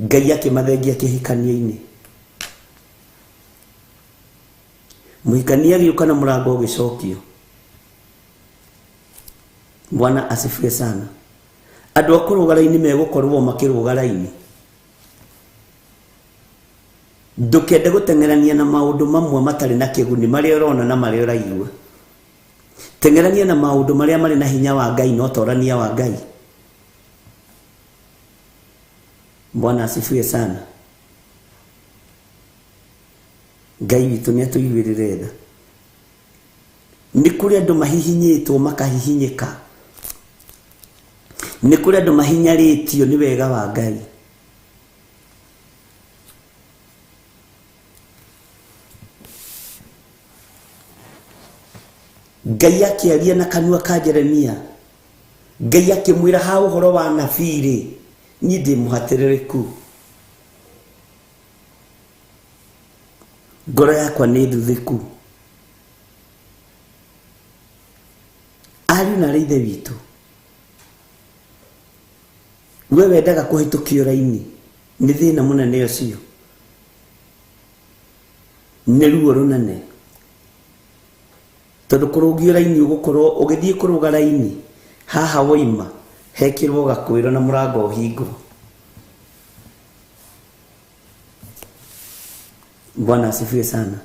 Ngai akĩmathengia kĩhikanio-inĩ. Mũhikania agĩũka na mũrango ũgĩcokio. Bwana asifiwe sana. Andũ a kũrũga raini megũkorwo makĩrũga raini. Ndũkende gũteng'erania na maũndũ mamwe matarĩ na kĩguni, marĩa ũrona na marĩa ũraigua. Teng'erania na maũndũ marĩa marĩ na hinya wa Ngai na ũtorania wa Ngai. Bwana asifiwe sana. Ngai witũ nĩ atũiguĩrĩre tha. Nĩ kũrĩ andũ mahihinyĩtwo makahihinyĩka. Nĩ kũrĩ andũ mahinyarĩtio nĩ wega wa Ngai. Ngai akĩaria na kanua ka Jeremia Ngai akĩmwĩra ha ũhoro wa nabii rĩ, niĩ ndĩ mũhatĩrĩrĩku, ngoro yakwa nĩ thuthĩku. Ariũ na arĩ ithe witũ, we wendaga kũhĩtũkio raini nĩ thĩna mũnene ũcio, nĩ ruo rũnene, tondũ kũrũngio raini ũgũkorwo ũgĩthiĩ kũrũga raini haha woima hekĩrwo gakwĩro na mũrango ũhingwo. Bwana asifiwe sana.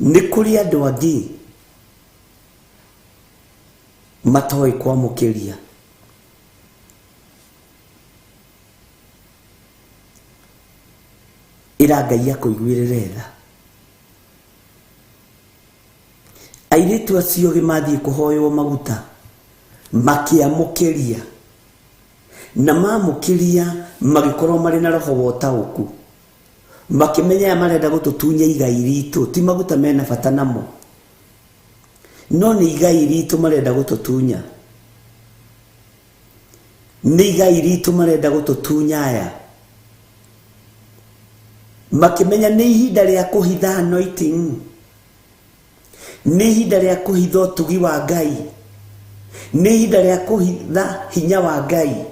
Nĩ kũrĩ andũ angĩ matoĩ kwamũkĩria. Ĩra Ngai akũiguĩrĩre tha. Airĩtu acio ogĩ mathiĩ kũhoywo maguta makĩamũkĩria, na mamũkĩria magĩkorwo marĩ na roho wa ũtaũku, makĩmenya aya marenda gũtũtunya igai ritũ, ti maguta mena bata namo, no nĩ igai ritũ marenda gũtũtunya, nĩ igai ritũ marenda gũtũtunya aya. Makĩmenya nĩ ihinda rĩa kũhitha anointing, nĩ ihinda rĩa kũhitha ũtugi wa Ngai, nĩ ihinda rĩa kũhitha hinya wa Ngai,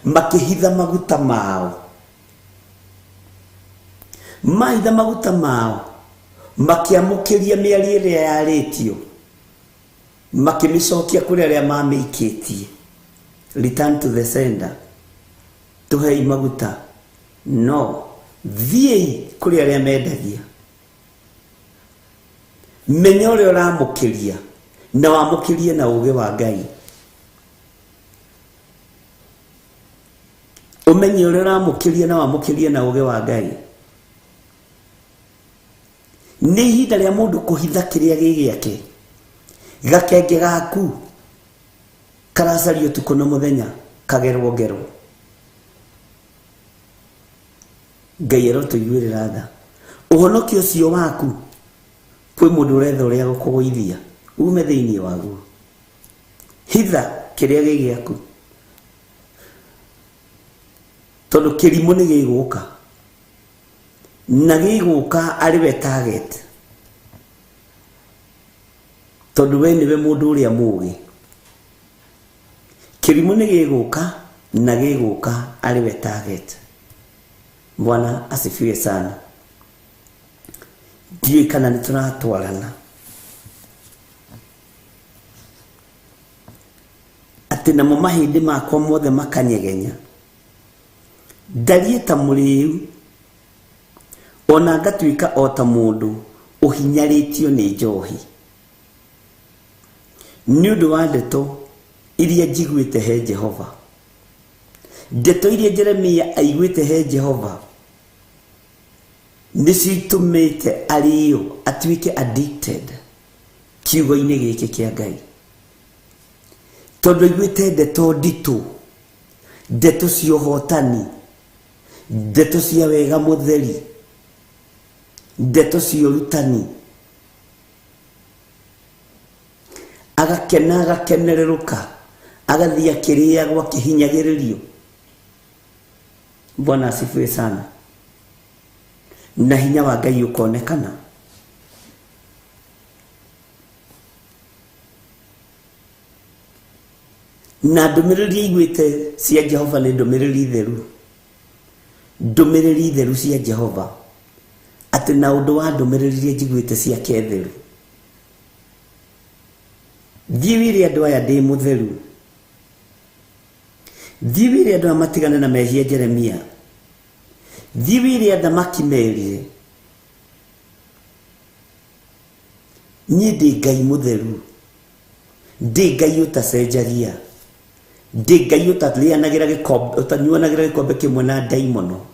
makĩhitha maguta mao. Mahitha maguta mao, makĩamũkĩria mĩario ĩrĩa yarĩtio, makĩmĩcokia kũrĩ arĩa mamĩikĩtie. Return to the sender. Tũhei maguta. No, thiĩi kũrĩ arĩa mendagia. Menya ũrĩa ũramũkĩria, na wamũkĩrie na ũũgĩ wa Ngai. Ũmenye ũrĩa ũramũkĩria na wamũkĩrie na ũũgĩ wa Ngai. Nĩ ihinda rĩa mũndũ kũhitha kĩrĩa gĩ gĩake. Gakenge gaku karacario ũtukũ na mũthenya, kagerwo ngero. Ngai arotũiguĩrĩra tha. Ũhonokio ũcio waku kwĩ mũndũ ũretha ũrĩa gũkũgũithia ume thĩinĩ waguo. Hitha kĩrĩa gĩ gĩaku, tondũ kĩrimũ nĩ gĩgũka, na gĩgũka arĩ we target, tondũ we nĩwe mũndũ ũrĩa mũũgĩ. Kĩrimũ nĩ gĩgũka na gĩgũka arĩ we target. Bwana asifiwe sana. Ndiũĩ kana nĩ tũratwarana atĩ namo mahĩndĩ makwa mothe makanyegenya, ndariĩ ta mũrĩu, ona ngatuĩka o ta mũndũ ũhinyarĩtio nĩ njohi, nĩ ũndũ wa ndeto iria njiguĩte he Jehova. Ndeto iria Jeremia aiguĩte he Jehova nĩcio itũmĩte arĩo atuĩke addicted kiugo-inĩ gĩkĩ kĩa Ngai, tondũ aiguĩte ndeto nditũ, ndeto cia ũhotani, ndeto cia wega mũtheri, ndeto cia ũrutani, agakena agakenererũka, agathiĩ akĩrĩagwo akĩhinyagĩrĩrio. Bwana asifiwe sana. Na hinya wa Ngai ũkonekana. Na ndũmĩrĩri aiguĩte cia Jehova nĩ ndũmĩrĩri theru, ndũmĩrĩri theru cia Jehova, atĩ na ũndũ wa ndũmĩrĩri iria njiguĩte ciake theru, thiĩ wĩre andũ aya ndĩ mũtheru, thiĩ wĩre andũ aya matigane na mehia Jeremia, thiĩ wĩre athamaki merire niĩ ndĩ Ngai mũtheru, ndĩ Ngai ũtacenjagia, ndĩ Ngai ũtarĩanagĩra gĩkombe, ũtanyuanagĩra gĩkombe kĩmwe na ndaimono,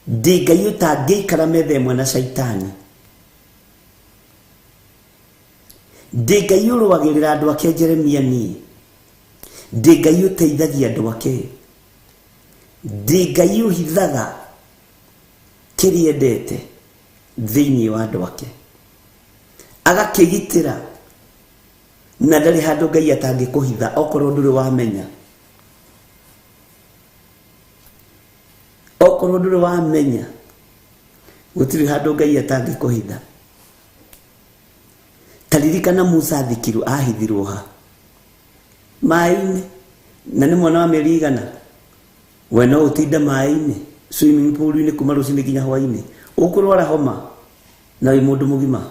ndĩ Ngai ũtangĩikara metha ĩmwe na caitani, ndĩ Ngai ũrũagĩrĩra andũ ake Jeremia niĩ, ndĩ Ngai ũteithagia andũ ake, ndĩ Ngai ũhithaga kĩrĩa endete thĩinĩ wa andũ ake. Agakĩgitĩra na ndarĩ handũ Ngai atangĩkũhitha okorwo ndũrĩ wamenya. Okorwo ndũrĩ wamenya gũtirĩ handũ Ngai atangĩkũhitha. Taririkana Musa athikirwo ahithirwo ha maĩ-inĩ, na nĩ mwana wa mĩeri igana. We no ũtinde maĩ-inĩ swimming pool-inĩ kuma rũcinĩ nginya hwaĩ-inĩ, ũkũrwara homa na wĩ mũndũ mũgima.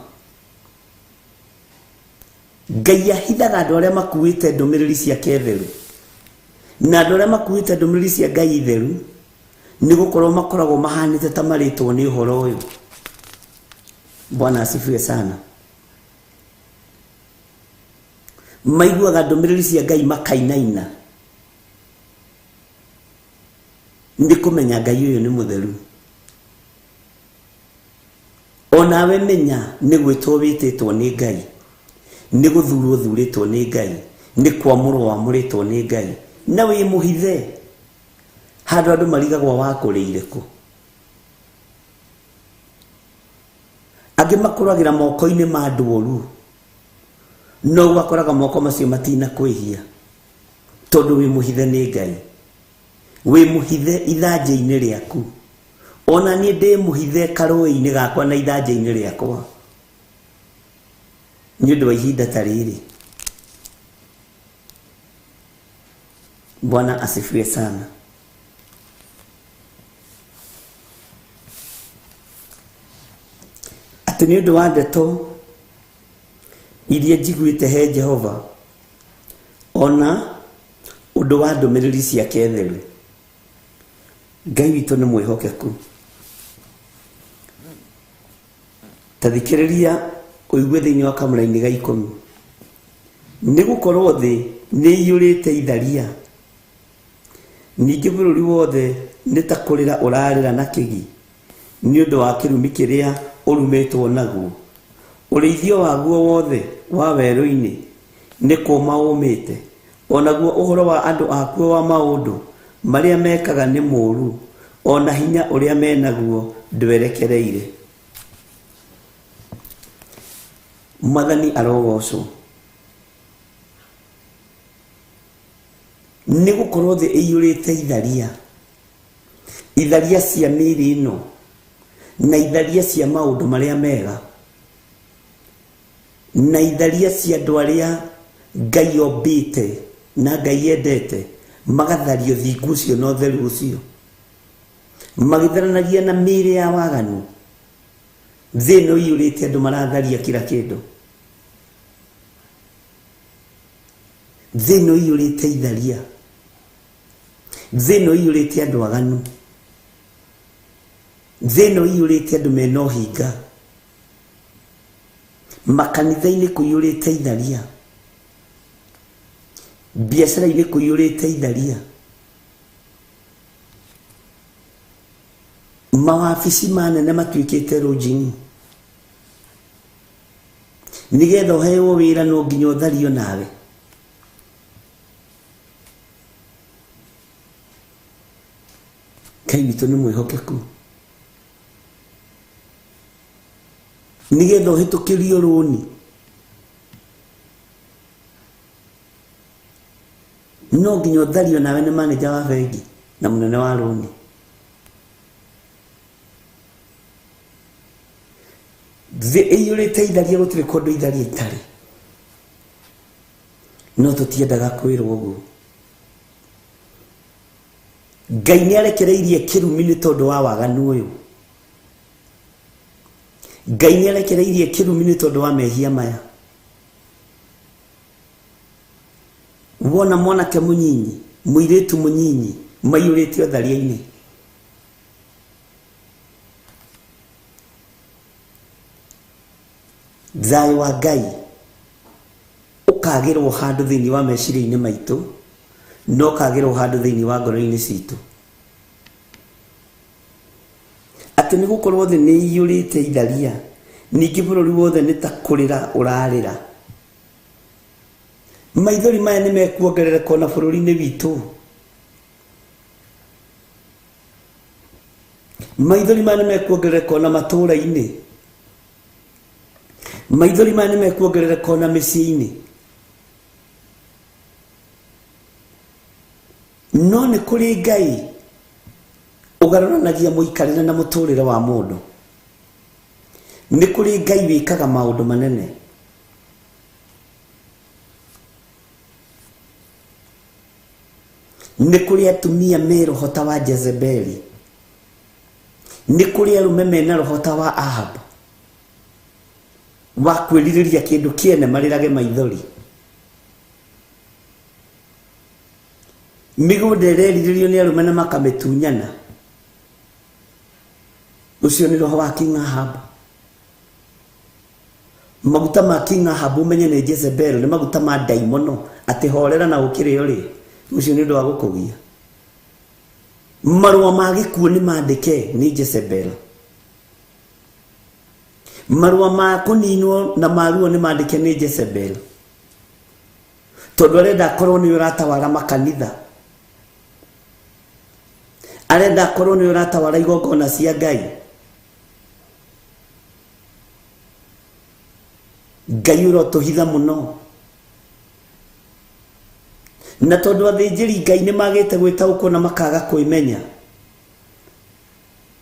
Ngai ahithaga andũ arĩa makuĩte ndũmĩrĩri ciake theru, na andũ arĩa makuĩte ndũmĩrĩri cia Ngai theru nĩ gũkorwo makoragwo mahanĩte ta marĩtwo nĩ ũhoro ũyũ. Bwana asifiwe sana. Maiguaga ndũmĩrĩri cia Ngai makainaina nĩ kũmenya Ngai ũyũ nĩ mũtheru. Onawe menya nĩ gwĩtwo wĩtĩtwo nĩ Ngai, nĩ gũthurwo thurĩtwo nĩ Ngai, nĩ kwamũrwo wamũrĩtwo nĩ Ngai, na wĩ mũhithe handũ andũ marigagwo wakũrĩire kũ. Angĩ makũragĩra moko-inĩ ma andũ oru, no ũgakoraga moko macio matina kwĩhia tondũ wĩ mũhithe nĩ Ngai. Wĩ mũhithe ithanjĩ-inĩ rĩaku. Ona niĩ ndĩ mũhithe karũĩ-inĩ gakwa na ithanjĩ-inĩ rĩakwa nĩ ũndũ wa ihinda ta rĩrĩ. Bwana asifiwe sana. Atĩ nĩ ũndũ wa ndeto iria njiguĩte he Jehova, ona ũndũ wa ndũmĩrĩri ciake theru. Ngai witũ nĩ mwĩhokeku. Ta thikĩrĩria ũigue thĩinĩ wa kamũraini ga 10. Nĩ gũkorwo thĩ nĩ ĩiyũrĩte itharia, ningĩ bũrũri wothe nĩ ta kũrĩra ũrarĩra na kĩgi nĩ ũndũ wa kĩrumi kĩrĩa ũrumĩtwo naguo. Ũrĩithio waguo wothe wa werũ-inĩ nĩ kũũma ũmĩte, onaguo ũhoro wa andũ akuo wa maũndũ marĩa mekaga nĩ mũũru, ona hinya ũrĩa menaguo ndwerekereire. Mwathani arogocwo. Nĩ gũkorwo thĩ ĩiyũrĩte itharia, itharia cia mĩĩrĩ ĩno na itharia cia maũndũ marĩa mega, na itharia cia andũ arĩa Ngai ombĩte na Ngai endete, magatharia ũthingu ũcio na ũtheru ũcio, magĩtharanagia na mĩĩrĩ ya waganu. Thĩ ĩno ĩiyũrĩte andũ maratharia kila kĩndũ. Thĩ ĩno ĩiyũrĩte itharia. Thĩ ĩno ĩiyũrĩte andũ aganu. Thĩ ĩno ĩiyũrĩte andũ mena ũhinga. Makanitha-inĩ kũiyũrĩte itharia. Biacara-inĩ kũiyũrĩte itharia. Mawabici manene matuĩkĩte lodging. Nĩgetha ũheo wĩra no nginya ũthario nawe. Ngai witũ nĩ mwĩhokeku. Nĩgetha ũhĩtũkĩrio rũni no nginya ũthario nawe nĩ manager wa bengi na mũnene wa rũni. Thĩ ĩiyũrĩte itharia, gũtirĩ kũndũ itharia itarĩ, no tũtiendaga kwĩrwo ũguo. Ngai nĩ arekereirie kĩrumi nĩ tondũ wa waganu ũyũ. Ngai nĩ arekereirie kĩrumi nĩ tondũ wa mehia maya. Wona mwanake mũnyinyi, mũirĩtu mũnyinyi maiyũrĩte ũtharia-inĩ. Thayũ wa Ngai ũkagĩrwo handũ thĩinĩ wa meciria-inĩ maitũ, na ũkagĩrwo handũ thĩinĩ wa ngoro-inĩ citũ. Atĩ nĩ gũkorwo thĩ nĩ ĩiyũrĩte itharia, ningĩ bũrũri wothe nĩ ta kũrĩra ũrarĩra. Maithori maya nĩ mekuongerereka ona bũrũri-inĩ witũ. Maithori maya nĩ mekuongerereka ona matũũra-inĩ. Maithori maya nĩ mekuongerereka ona mĩciĩ-inĩ. No nĩ kũrĩ Ngai ũgarũranagia mũikarĩre na mũtũrĩre wa mũndũ. Nĩ kũrĩ Ngai wĩkaga maũndũ manene. Nĩ kũrĩ atumia me roho ta wa Jezebeli. Nĩ kũrĩ arũme mena roho ta wa Ahab, wa kwĩrirĩria kĩndũ kĩene marĩrage maithori. Mĩgũnda ĩrerirĩrio nĩ arũme na makamĩtunyana. Ũcio nĩ roho wa King Ahab. Maguta ma King Ahab ũmenye nĩ Jezebel, nĩ maguta ma ndaimono, atĩ horera na ũkĩrĩ ũrĩ. Ũcio nĩ ũndũ wa gũkũgia. Marũa ma gĩkuũ nĩ mandĩke nĩ Jezebel. Marũa ma kũninwo na maruo nĩ mandĩke nĩ Jezebel. Tondũ arenda akorwo nĩ ũratawara makanitha. Arenda akorwo nĩ ũratawara igongona cia Ngai. Ngai ũrotũhitha mũno. Na tondũ athĩnjĩri Ngai nĩ magĩte gwĩtaũkwo na makaga kwĩmenya,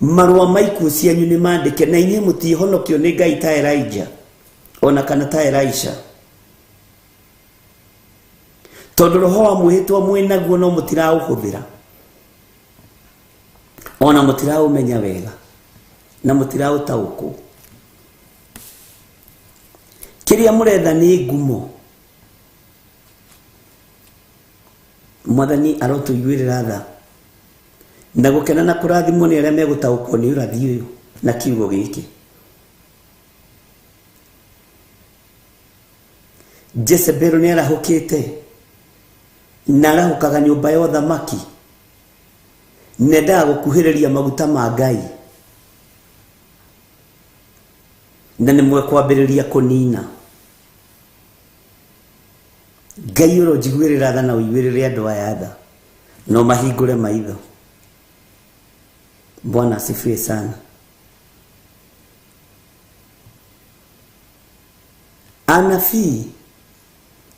marũa ma ikuũ cianyu nĩ mandĩke, na inyuĩ mũtihonokio nĩ Ngai ta Elijah ona kana ta Elisha. Tondũ roho wa mwĩhĩtwa mwĩnaguo no mũtiraũhũthĩra, ona mũtiraũmenya wega na mũtiraũtaũkwo. Kĩrĩa mũretha nĩ ngumo. Mwathani arotũiguĩrĩra tha na gũkena na kũrathimwo nĩ arĩa megũtaũkwo nĩ ũrathi ũyũ na kiugo gĩkĩ. Jezebel nĩ arahũkĩte na arahũkaga nyũmba ya ũthamaki, nendaga gũkuhĩrĩria maguta ma Ngai, na nĩ mwekwambĩrĩria kũnina. Ngai ũronjiguĩrĩra tha na ũiguĩrĩre andũ aya tha, no mahingũre maitho. Bwana asifiwe sana. Anabii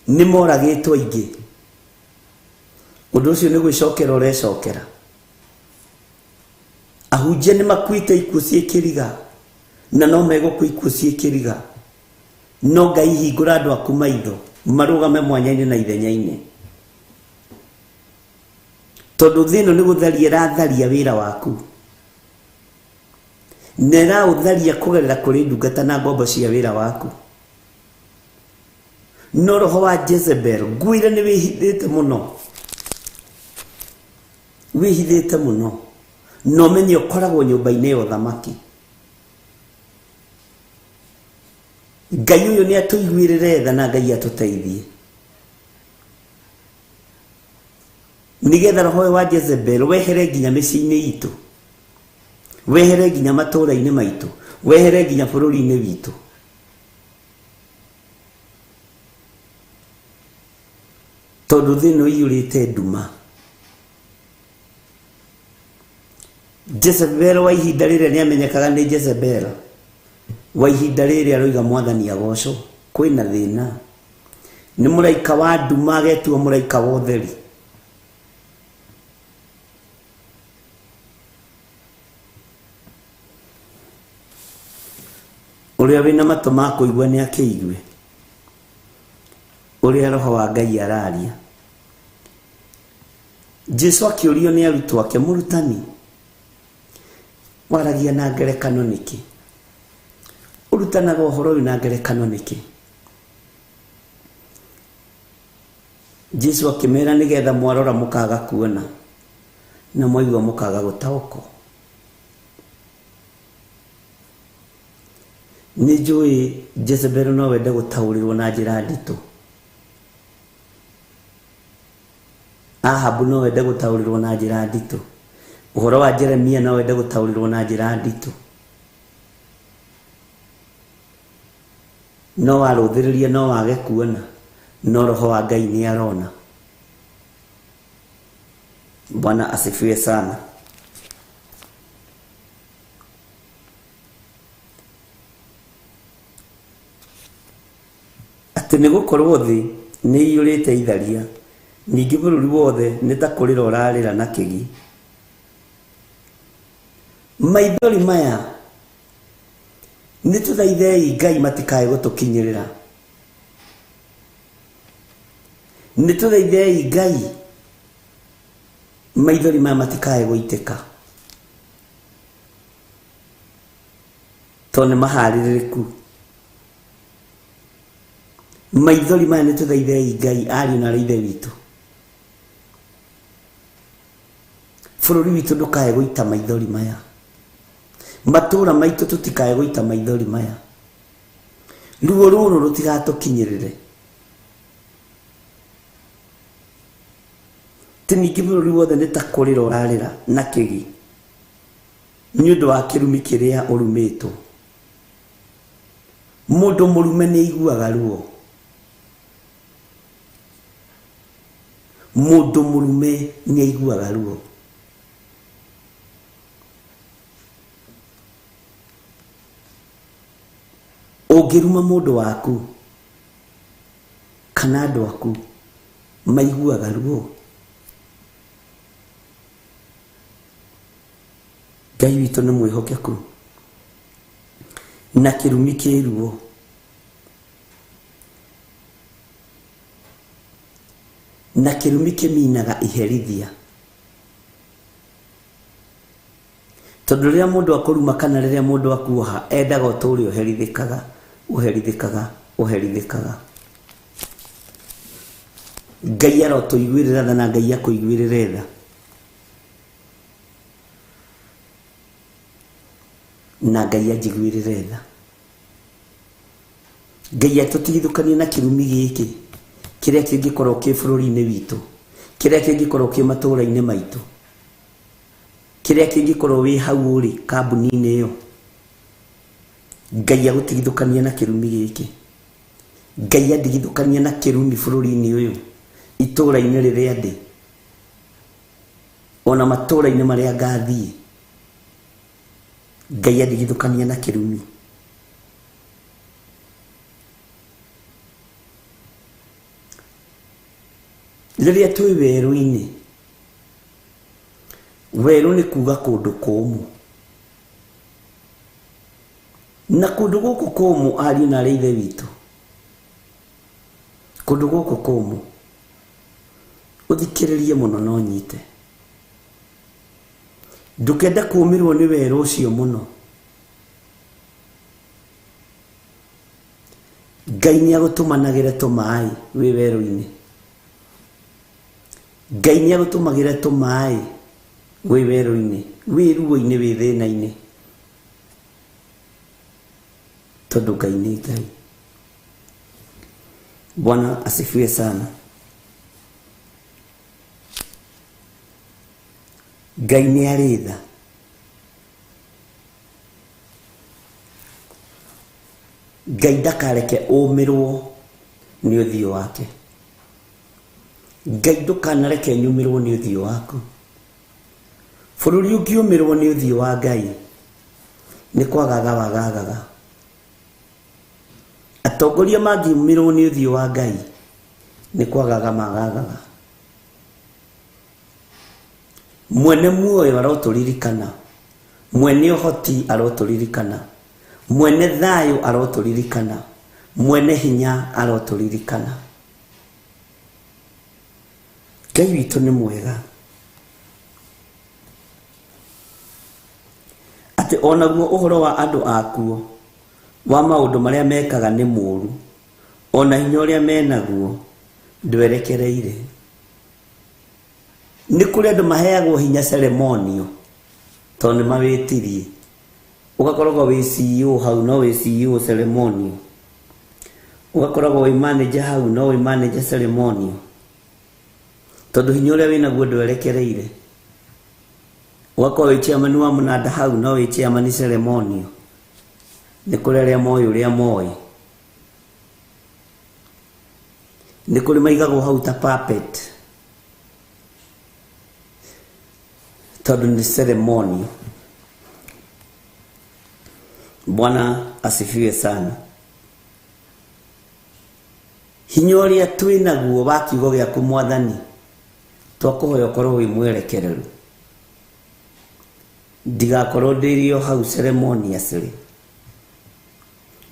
nĩ moragĩtwo aingĩ. Ũndũ ũcio nĩ gwĩcokera ũrecokera. Ahunjia nĩ makuĩte ikuũ ciĩ kĩriga, na no megũkua ikuũ ciĩ kĩriga. No Ngai hingũra andũ aku maitho marũgame mwanya-inĩ na ithenya-inĩ, tondũ thĩ ĩno nĩ gũtharia ĩratharia wĩra waku, na ĩraũtharia kũgerera kũrĩ ndungata na ngombo cia wĩra waku. No roho wa Jezebel ngwĩre nĩ wĩhithĩte mũno, wĩhithĩte mũno, na ũmenye ũkoragwo nyũmba-inĩ ya ũthamaki. Ngai ũyũ nĩ atũiguĩrĩre tha na Ngai atũteithie, nĩgetha roho ũyũ wa Jezebel wehere nginya mĩciĩ-inĩ itũ, wehere nginya matũũra-inĩ maitũ, wehere nginya bũrũri-inĩ witũ. Tondũ thĩ ĩno ĩiyũrĩte nduma. Jezebel wa ihinda rĩrĩa nĩ amenyekaga nĩ Jezebel wa ihinda rĩrĩa aroiga mwathani agocwo, kwĩna thĩna. Nĩ mũraika wa nduma agetua mũraika wa ũtheri. Ũrĩa wĩna matũ ma kũigua nĩ akĩigue ũrĩa roho wa Ngai araria. Jesu akĩũrio nĩ arutwo ake, mũrutani, waragia na ngerekano nĩkĩ? Ũrutanaga ũhoro ũyũ na ngerekano nĩkĩ? Jesu akĩmera, nĩgetha mwarora mũkaga kuona na mwaigua mũkaga gũtaũkwo. Nĩ njũĩ Jezebel no wende gũtaũrĩrwo na njĩra nditũ. Ahab no wende gũtaũrĩrwo na njĩra nditũ. Ũhoro wa Jeremia no wende gũtaũrĩrwo na njĩra nditũ. No warũthĩrĩria no wage kuona, no roho wa Ngai nĩ arona. Bwana asifiwe sana. Atĩ nĩ gũkorwo thĩ nĩ iyũrĩte itharia, ningĩ bũrũri wothe nĩ ta kũrĩra ũrarĩra na kĩgi. Maithori maya nĩ tũthaithei Ngai matikae gũtũkinyĩrĩra. Nĩ tũthaithei Ngai maithori maya matikae gũitĩka, tondũ nĩ maharĩrĩku. Maithori maya nĩ tũthaithei Ngai, ariũ na aarĩ a Ithe witũ. Bũrũri witũ ndũkae gũita maithori maya, matũũra maitũ tũtikae gũita maithori maya, ruo rũrũ rũtigatũkinyĩrĩre. Ti ningĩ bũrũri wothe nĩ ta kũrĩra ũrarĩra na kĩgi nĩ ũndũ wa kĩrumi kĩrĩa ũrumĩtwo. Mũndũ mũrume nĩ aiguaga ruo. Mũndũ mũrume nĩ aiguaga ruo. Ũngĩruma mũndũ waku kana andũ aku maiguaga ruo. Ngai witũ nĩ mwĩhokeku na kĩrumi kĩ ruo. Na kĩrumi kĩminaga iherithia. Tondũ rĩrĩa mũndũ akũruma kana rĩrĩa mũndũ akuoha, endaga ũtũũre ũherithĩkaga, ũherithĩkaga, ũherithĩkaga. Ngai arotũiguĩrĩra tha na Ngai akũiguĩrĩre tha. Na Ngai anjiguĩrĩre tha. Ngai atũtigithũkanie na kĩrumi gĩkĩ kĩrĩa kĩngĩkorwo kĩ bũrũri-inĩ witũ, kĩrĩa kĩngĩkorwo kĩ matũũra-inĩ maitũ, kĩrĩa kĩngĩkorwo wĩ hau ũrĩ kambuni-inĩ ĩyo. Ngai agũtigithũkanie na kĩrumi gĩkĩ. Ngai andigithũkanie na kĩrumi bũrũri-inĩ ũyũ, itũũra-inĩ rĩrĩa ndĩ, ona matũũra-inĩ marĩa ngathiĩ. Ngai andigithũkanie na kĩrumi. Rĩrĩa twĩ werũ-inĩ, werũ nĩ kuga kũndũ kũmũ. Na kũndũ gũkũ kũmũ, ariũ na aarĩ a Ithe witũ, kũndũ gũkũ kũmũ, ũthikĩrĩrie mũno na ũnyite. Ndũkende kũũmĩrwo nĩ werũ ũcio mũno. Ngai nĩ agũtũmanagĩre tũmaĩ wĩ werũ-inĩ. Ngai nĩ agũtũmagĩre tũmaĩ wĩ werũ-inĩ, wĩ ruo-inĩ, wĩ thĩna-inĩ. Tondũ Ngai nĩ Ngai. Bwana asifiwe sana. Ngai nĩ arĩ tha. Ngai ndakareke ũmĩrwo nĩ ũthiũ wake. Ngai ndũkanareke nyũmĩrwo nĩ ũthiũ waku. Bũrũri ũngĩũmĩrwo nĩ ũthiũ wa Ngai, nĩ kwagaga wagagaga. Atongoria mangĩũmĩrwo nĩ ũthiũ wa Ngai, nĩ kwagaga magagaga. Mwene muoyo arotũririkana, mwene ũhoti arotũririkana, mwene thayũ arotũririkana, mwene hinya arotũririkana. Ngai witũ nĩ mwega. Atĩ onaguo ũhoro wa andũ akuo wa maũndũ marĩa mekaga nĩ mũũru, ona hinya ũrĩa menaguo ndwerekereire. Nĩ kũrĩ andũ maheagwo hinya ceremonio tondũ nĩ mawĩtirie. Ũgakoragwo wĩ CEO hau no wĩ CEO ceremonio. Ũgakoragwo wĩ manager hau no wĩ manager ceremonio. Tondũ hinya ũrĩa wĩnaguo ndwerekereire. Ũgakorwo wĩ chairman wa mũnanda hau no wĩ chairman ceremonio. Nĩ kũrĩ arĩa moĩ ũrĩa moĩ. Nĩ kũrĩ maigagwo hau ta puppet. Tondũ nĩ ceremonio. Bwana asifiwe sana. Hinya ũrĩa twĩ naguo wa kiugo gĩaku Mwathani, twakũhoya ũkorwo wĩ mwerekereru. Ndigakorwo ndĩrĩ o hau ceremoniously,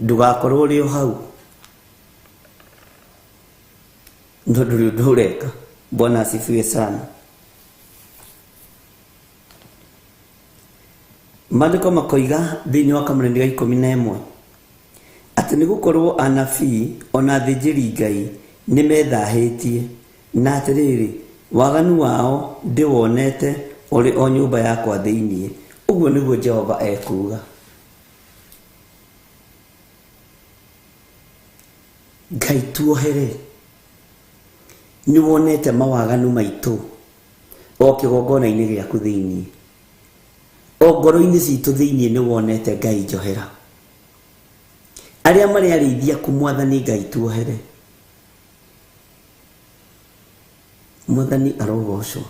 ndũgakorwo ũrĩ o hau no ndũrĩ ũndũ ũreka. Bwana asifiwe sana. Maandĩko makoiga thĩinĩ wa kamũranĩ ga 11 atĩ nĩ gũkorwo anabii ona athĩnjĩri Ngai nĩ methahĩtie, na atĩrĩrĩ, waganu wao ndĩwonete ũrĩ o nyũmba yakwa thĩinĩ. Ũguo nĩguo Jehova ekuuga. Ngai tuohere, nĩ wonete mawaganu maitũ o kĩgongona-inĩ gĩaku thĩinĩ, o ngoro-inĩ citũ thĩinĩ nĩ wonete. Ngai njohera. Arĩa marĩ arĩithi aku Mwathani Ngai tuohere. Mwathani arogocwo.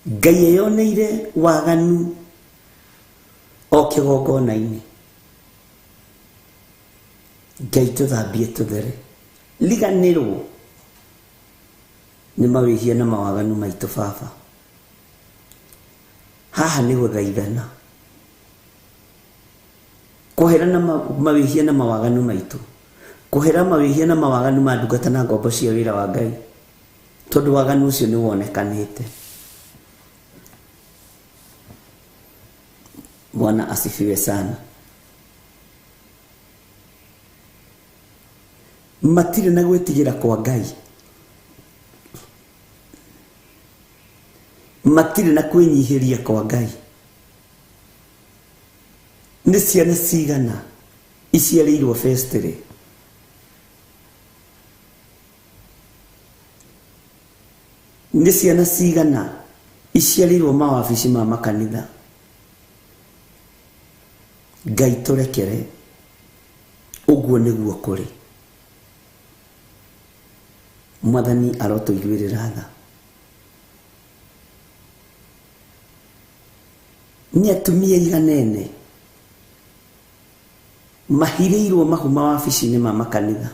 Ngai eyoneire waganu o kĩgongona-inĩ. Ngai tũthambie tũthere, riganĩrwo nĩ mawĩhia na mawaganu maitũ. Baba, haha nĩ gũthaithana kũhera na mawĩhia na mawaganu maitũ, kũhera mawĩhia na mawaganu ma ndungata na ngombo cia wĩra wa Ngai, tondũ waganu ũcio nĩ wonekanĩte. Bwana asifiwe sana. Matirĩ na gwĩtigĩra kwa Ngai, matirĩ na kwĩnyihĩria kwa Ngai. Nĩ ciana cigana iciarĩirwo vestry? Nĩ ciana cigana iciarĩirwo mawabici ma makanitha? Ngai tũrekere, ũguo nĩguo kũrĩ. Mwathani arotũiguĩrĩra tha. Nĩ atumia iganene mahirĩirwo mahu mawabici-inĩ ma makanitha,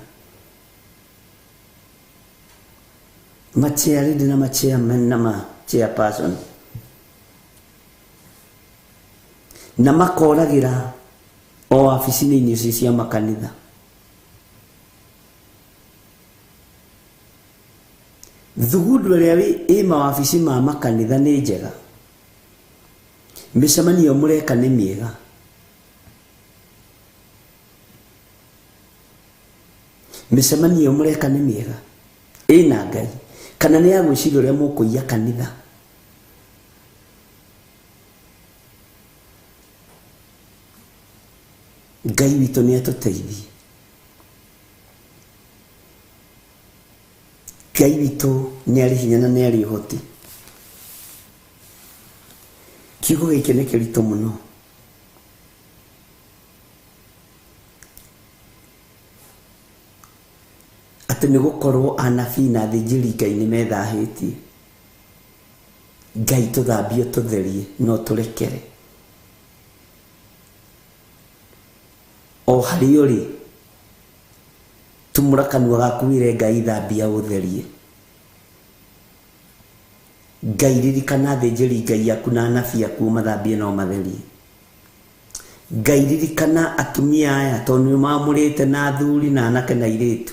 machairlady na machairman na machairperson, na makoragĩra o wabici-inĩ icio cia makanitha. Thugundu ĩrĩa ĩ mawabici ma makanitha nĩ njega, mĩcemanio mũreka nĩ mĩega, mĩcemanio mũreka nĩ mĩega ĩna Ngai, kana nĩ ya gwĩciria ũrĩa mũkũiya kanitha? Ngai witũ nĩ atũteithie. Ngai witũ nĩ arĩ hinya na nĩ arĩ ũhoti. Kiugo gĩkĩ nĩ kĩritũ mũno. Atĩ nĩ gũkorwo anabii na athĩnjĩri Ngai nĩ methahĩtie. Ngai tũthambie tũtherie no tũrekere. O harĩa ũrĩ, tumũra kanua gaku wĩre Ngai thambia ũtherie. Ngai ririkana athĩnjĩri Ngai aku na anabii aku, ũmathambie na ũmatherie. Ngai ririkana atumia aya, tondũ nĩ mamũrĩte na athuri na anake na airĩtu,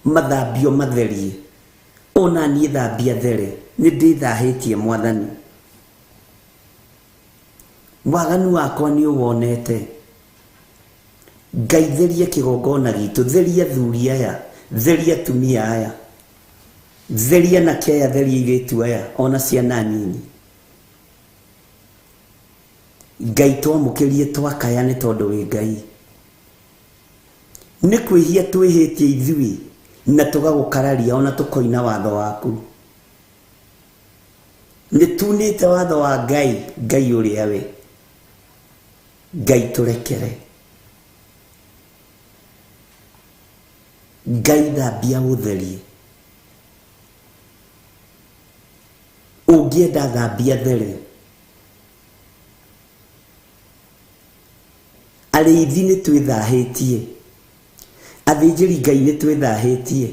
mathambio matherie. Ona niĩ thambia there, nĩ ndĩthahĩtie Mwathani. Waganu wakwa nĩ ũwonete. Ngai theria kĩgongona gitũ, theria athuri aya, theria atumia aya, theria anake aya, theria airĩtu aya, ona ciana nini. Ngai twamũkĩrie twakaya nĩ tondũ wĩ Ngai. Nĩ kwĩhia twĩhĩtie ithuĩ na tũgagũkararia ona tũkoina watho waku. Nĩ tunĩte watho wa Ngai, Ngai ũrĩa we. Ngai tũrekere. Ngai thambia ũtherie. Ũngĩenda thambia there. Arĩithi nĩ twĩthahĩtie, athĩnjĩri Ngai nĩ twĩthahĩtie,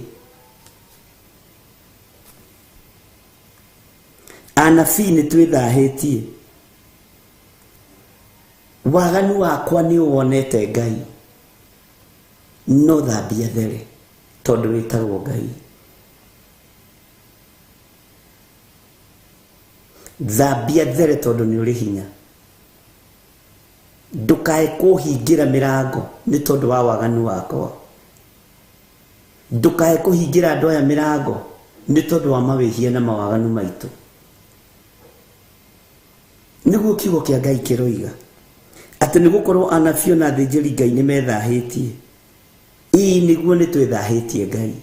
anabii nĩ twĩthahĩtie. Waganu wakwa nĩ ũwonete Ngai, no thambia there tondũ wĩtagwo Ngai. Thambia there tondũ nĩ ũrĩ hinya. Ndukae kũhingĩra mĩrango nĩ tondũ wa waganu wakwa. Ndukae kũhingĩra andũ aya mĩrango nĩ tondũ wa mawĩhia na mawaganu maitũ. Nĩguo kiugo kĩa Ngai kĩroiga atĩ nĩ gũkorwo anabii na athĩnjĩri Ngai nĩ methahĩtie. Ĩĩ nĩguo nĩ twĩthahĩtie Ngai.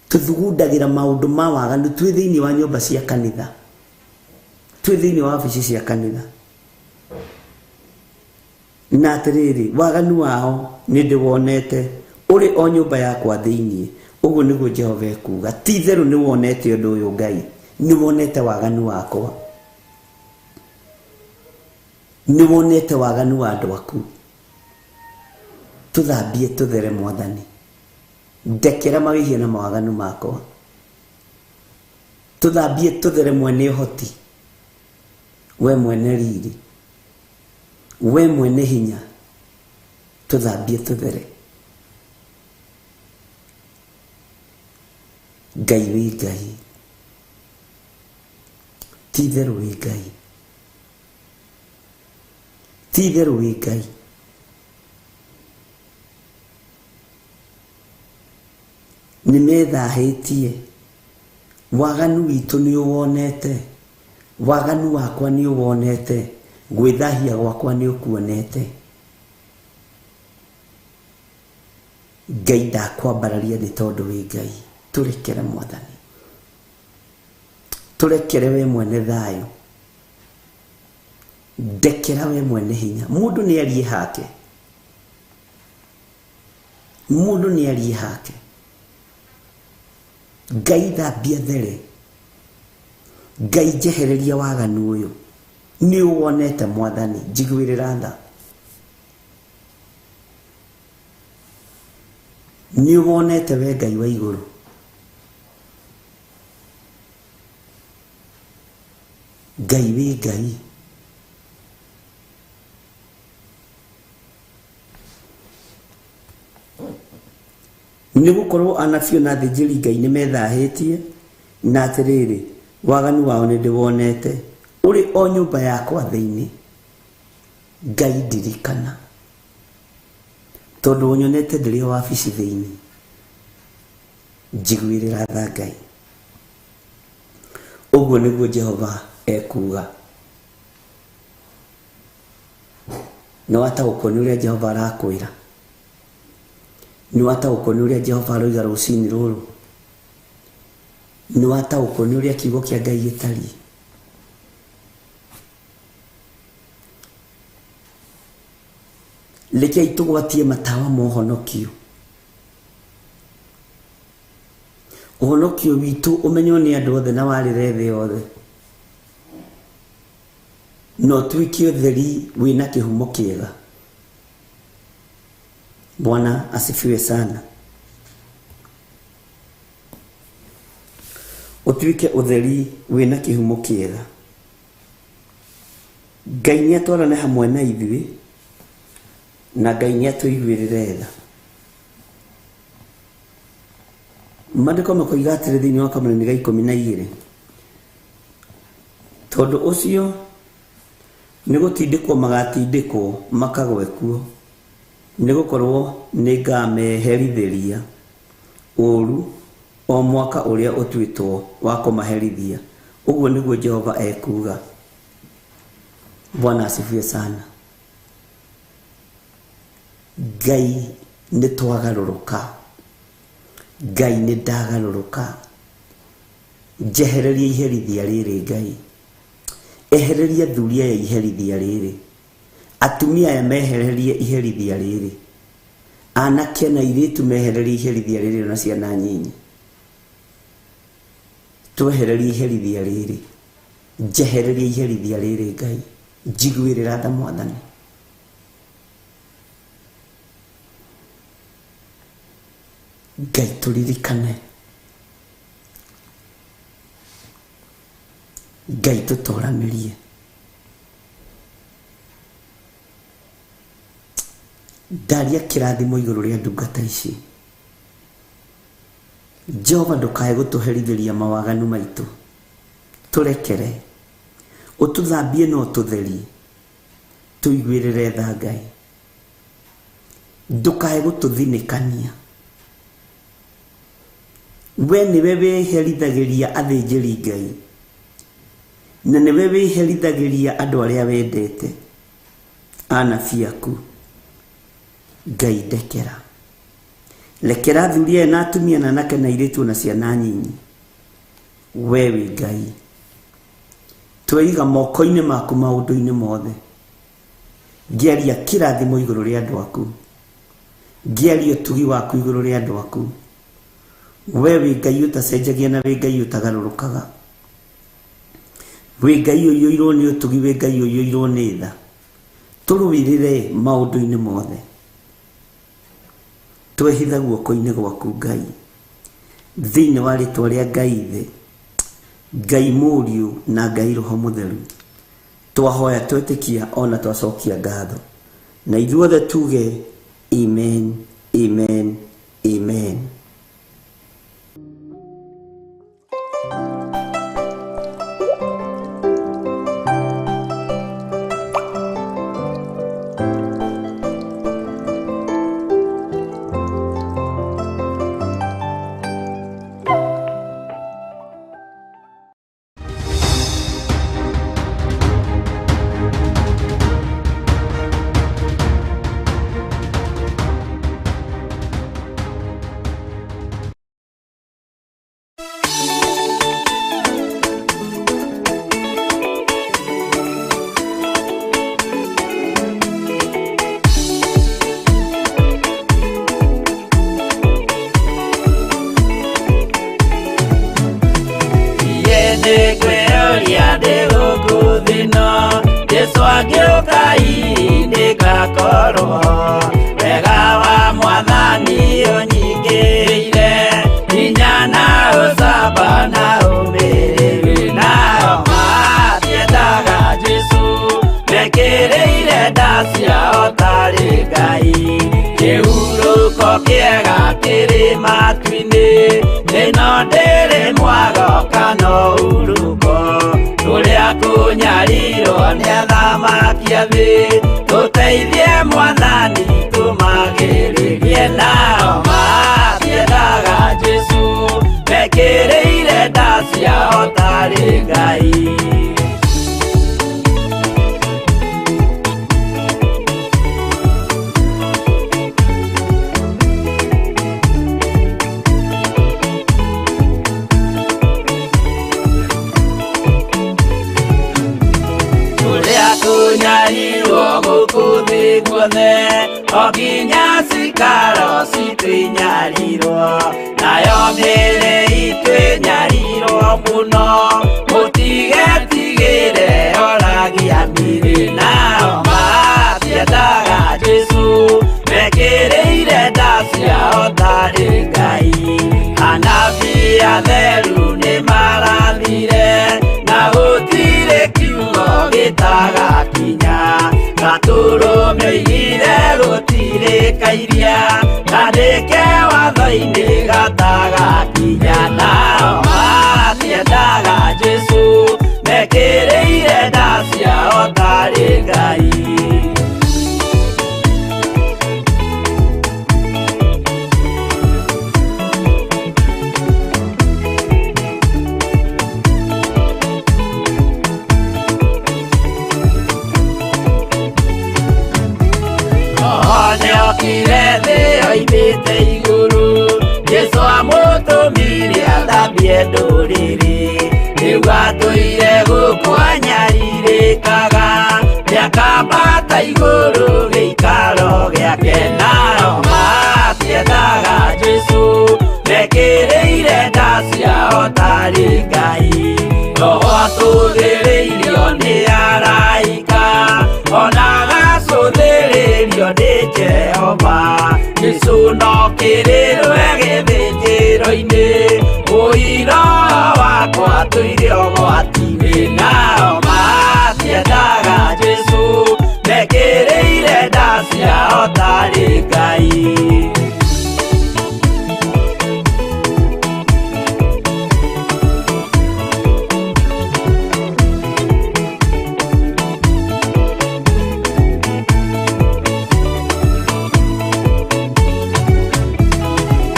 Tũthugundagĩra maũndũ ma waganu twĩ thĩinĩ wa nyũmba cia kanitha, twĩ thĩinĩ wa wabici cia kanitha. Na atĩrĩrĩ, waganu wao nĩ ndĩwonete ũrĩ o nyũmba yakwa thĩinĩ. Ũguo nĩguo Jehova ekuuga. Ti itherũ nĩ wonete ũndũ ũyũ Ngai, nĩ wonete waganu wakwa, nĩ wonete waganu wa andũ aku. Tũthambie tũthere Mwathani, ndekera mawĩhia na mawaganu makwa. Tũthambie tũthere mwene ũhoti, we mwene riri, we mwene hinya, tũthambie tũthere. Ngai wĩ Ngai, ti itherũ wĩ Ngai, ti itherũ wĩ Ngai. Nĩ methahĩtie, waganu witũ nĩ ũwonete, waganu wakwa nĩ ũwonete, gwĩthahia gwakwa nĩ ũkuonete. Ngai ndakwambararia nĩ tondũ wĩ Ngai. Tũrekere Mwathani, tũrekere we mwene thayũ, ndekera we mwene hinya. Mũndũ nĩ arie hake, mũndũ nĩ arie hake. Ngai thambia there, Ngai njehereria waganu ũyũ, nĩ ũwonete Mwathani, njiguĩrĩra tha. Nĩ ũwonete we Ngai wa igũrũ. Ngai wĩ Ngai. Nĩ gũkorwo anabii na athĩnjĩri Ngai nĩ methahĩtie, na atĩrĩrĩ, waganu wao nĩ ndĩwonete ũrĩ o nyũmba yakwa thĩinĩ. Ngai ndirikana, tondũ ũnyonete ndĩrĩ o wabici thĩinĩ. Njiguĩrĩra tha Ngai. Ũguo nĩguo Jehova ekuuga. Nĩ wataũkwo nĩ ũrĩa Jehova arakwĩra? Nĩ wataũkwo nĩ ũrĩa Jehova aroiga rũcinĩ rũrũ? Nĩ wataũkwo nĩ ũrĩa kiugo kĩa Ngai gĩtariĩ? Rekei tũgwatie matawa ma ũhonokio. Ũhonokio witũ ũmenywo nĩ andũ othe na warĩre thĩ yothe, na ũtuĩke ũtheri wĩna kĩhumo kĩega. Bwana asifiwe sana. Ũtuĩke ũtheri wĩna kĩhumo kĩega. Ngai nĩ atwarane hamwe na ithuĩ, na Ngai nĩ atũiguĩrĩre tha. Maandĩko makoiga atĩrĩ thĩinĩ wa kamanini ga 12, tondũ ũcio nĩ gũtindĩkwo magatindĩkwo makagwe kuo, nĩ gũkorwo nĩ ngameherithĩria ũũru o mwaka ũrĩa ũtuĩtwo wa kũmaherithia. Ũguo nĩguo Jehova ekuuga. Bwana asifiwe sana. Ngai nĩ twagarũrũka, Ngai nĩ ndagarũrũka. Njehereria iherithia rĩrĩ Ngai, ehereria athuri aya iherithia rĩrĩ, atumia aya mehererie iherithia rĩrĩ, anake na airĩtu mehererie iherithia rĩrĩ na ciana nyinyi. Twehererie iherithia rĩrĩ, njehereria iherithia rĩrĩ Ngai. Njiguĩrĩra tha Mwathani. Ngai tũririkane, Ngai tũtoranĩrie. Ndaria kĩrathimo igũrũ rĩa ndungata ici. Jehova ndũkae gũtũherithĩria mawaganu maitũ, tũrekere, ũtũthambie na ũtũtherie, tũiguĩrĩre tha Ngai. Ndũkae gũtũthinĩkania. We nĩwe wĩherithagĩria athĩnjĩri Ngai, na nĩwe wĩherithagĩria andũ arĩa wendete, anabii aku. Ngai ndekera. Rekera athuri aya na atumia na anake na airĩtu na ciana nyinyi. We wĩ Ngai. Tweiga moko-inĩ maku maũndũ-inĩ mothe. Ngĩaria kĩrathimo igũrũ rĩa andũ aku. Ngĩaria ũtugi waku igũrũ rĩa andũ aku. We wĩ Ngai ũtacenjagia na wĩ Ngai ũtagarũrũkaga. Wĩ Ngai ũiyũirwo nĩ ũtugi, wĩ Ngai ũiyũirwo nĩ tha. Tũrũĩrĩre maũndũ-inĩ mothe. Twehitha guoko-inĩ gwaku Ngai. Thĩinĩ wa rĩtwa rĩa Ngai Ithe, Ngai Mũriũ na Ngai Roho Mũtheru, twahoya twetĩkia ona twacokia ngatho. Na ithuothe tuge amen, amen, amen. Nĩngwĩyũria ndĩ gũkũ thĩ ĩno, Jesũ angĩũka hihi nĩngakorwo. Wega wa Mwathani ũnyingĩrĩire, hinya na ũcamba na ũmĩrĩru. Nao matiendaga Jesũ, mekĩrĩire nda ciao tarĩ Ngai. Kĩhurũko kĩega kĩrĩ matu-inĩ, ĩno ndĩrĩ mwago kana ũhurũko. Kũrĩa kũnyarirwo nĩ athamaki a thĩ, tũteithie Mwathani tũmagĩrĩrie. Nao matiendaga Jesũ, mekĩrĩire nda ciao tarĩ Ngai. Kũrĩa kũnyarirwo gũkũ thĩ guothe, o nginya cikaro citũ inyarirwo, nayo mĩĩrĩ itũ ĩnyarirwo mũno, mũtigetigĩre oragia mĩĩrĩ. Nao matiendaga Jesũ, mekĩrĩire nda ciao tarĩ Ngai. Anabii atheru nĩmarathire, na gũtirĩ kiugo gĩtagakinya. Gatũrũme oigire gũtirĩ kairia, kandĩke watho-inĩ gatagakinya. Nao matiendaga Jesũ, mekĩrĩire nda ciao tarĩ Ngai. Nĩokire thĩ oimĩte igũrũ, Jesũ amũtũmire athambie ndũrĩrĩ. Rĩu atũire gũkũ anyarirĩkaga, nĩakambata igũrũ gĩikaro gĩake. Nao matiendaga Jesũ, mekĩrĩire nda ciao tarĩ Ngai. Roho atũthĩrĩirio nĩ araika, Ndokĩrĩrwe gĩthĩnjĩro-inĩ ũira wakwa tũire ũgwati-inĩ nao matiendaga Jesũ mekĩrĩire nda ciao tarĩ Ngai.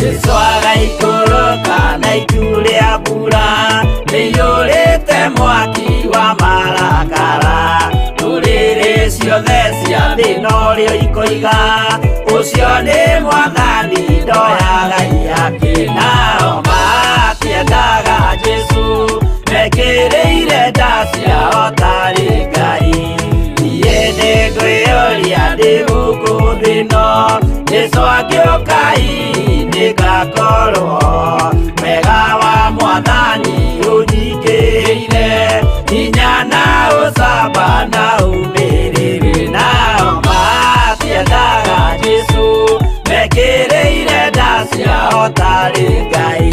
Jesu agaikũrũka na itu rĩa mbura rĩiyũrĩte mwaki wa marakara ndũrĩrĩ ciothe cia thĩ norĩo ikoiga ũcio nĩ mwathani ndoyaga ihaki nao matiendaga Jesũ mekĩrĩire nda ciao tarĩ Ngai. Niĩ nĩngwĩyũria ndĩ gũkũ thĩ ĩno Jesũ angĩũka hihi nĩngakorwo wega wa mwathani ũnyingĩrĩire hinya na ũcamba na ũmĩrĩru nao matiendaga Jesũ mekĩrĩire nda ciao tarĩ Ngai.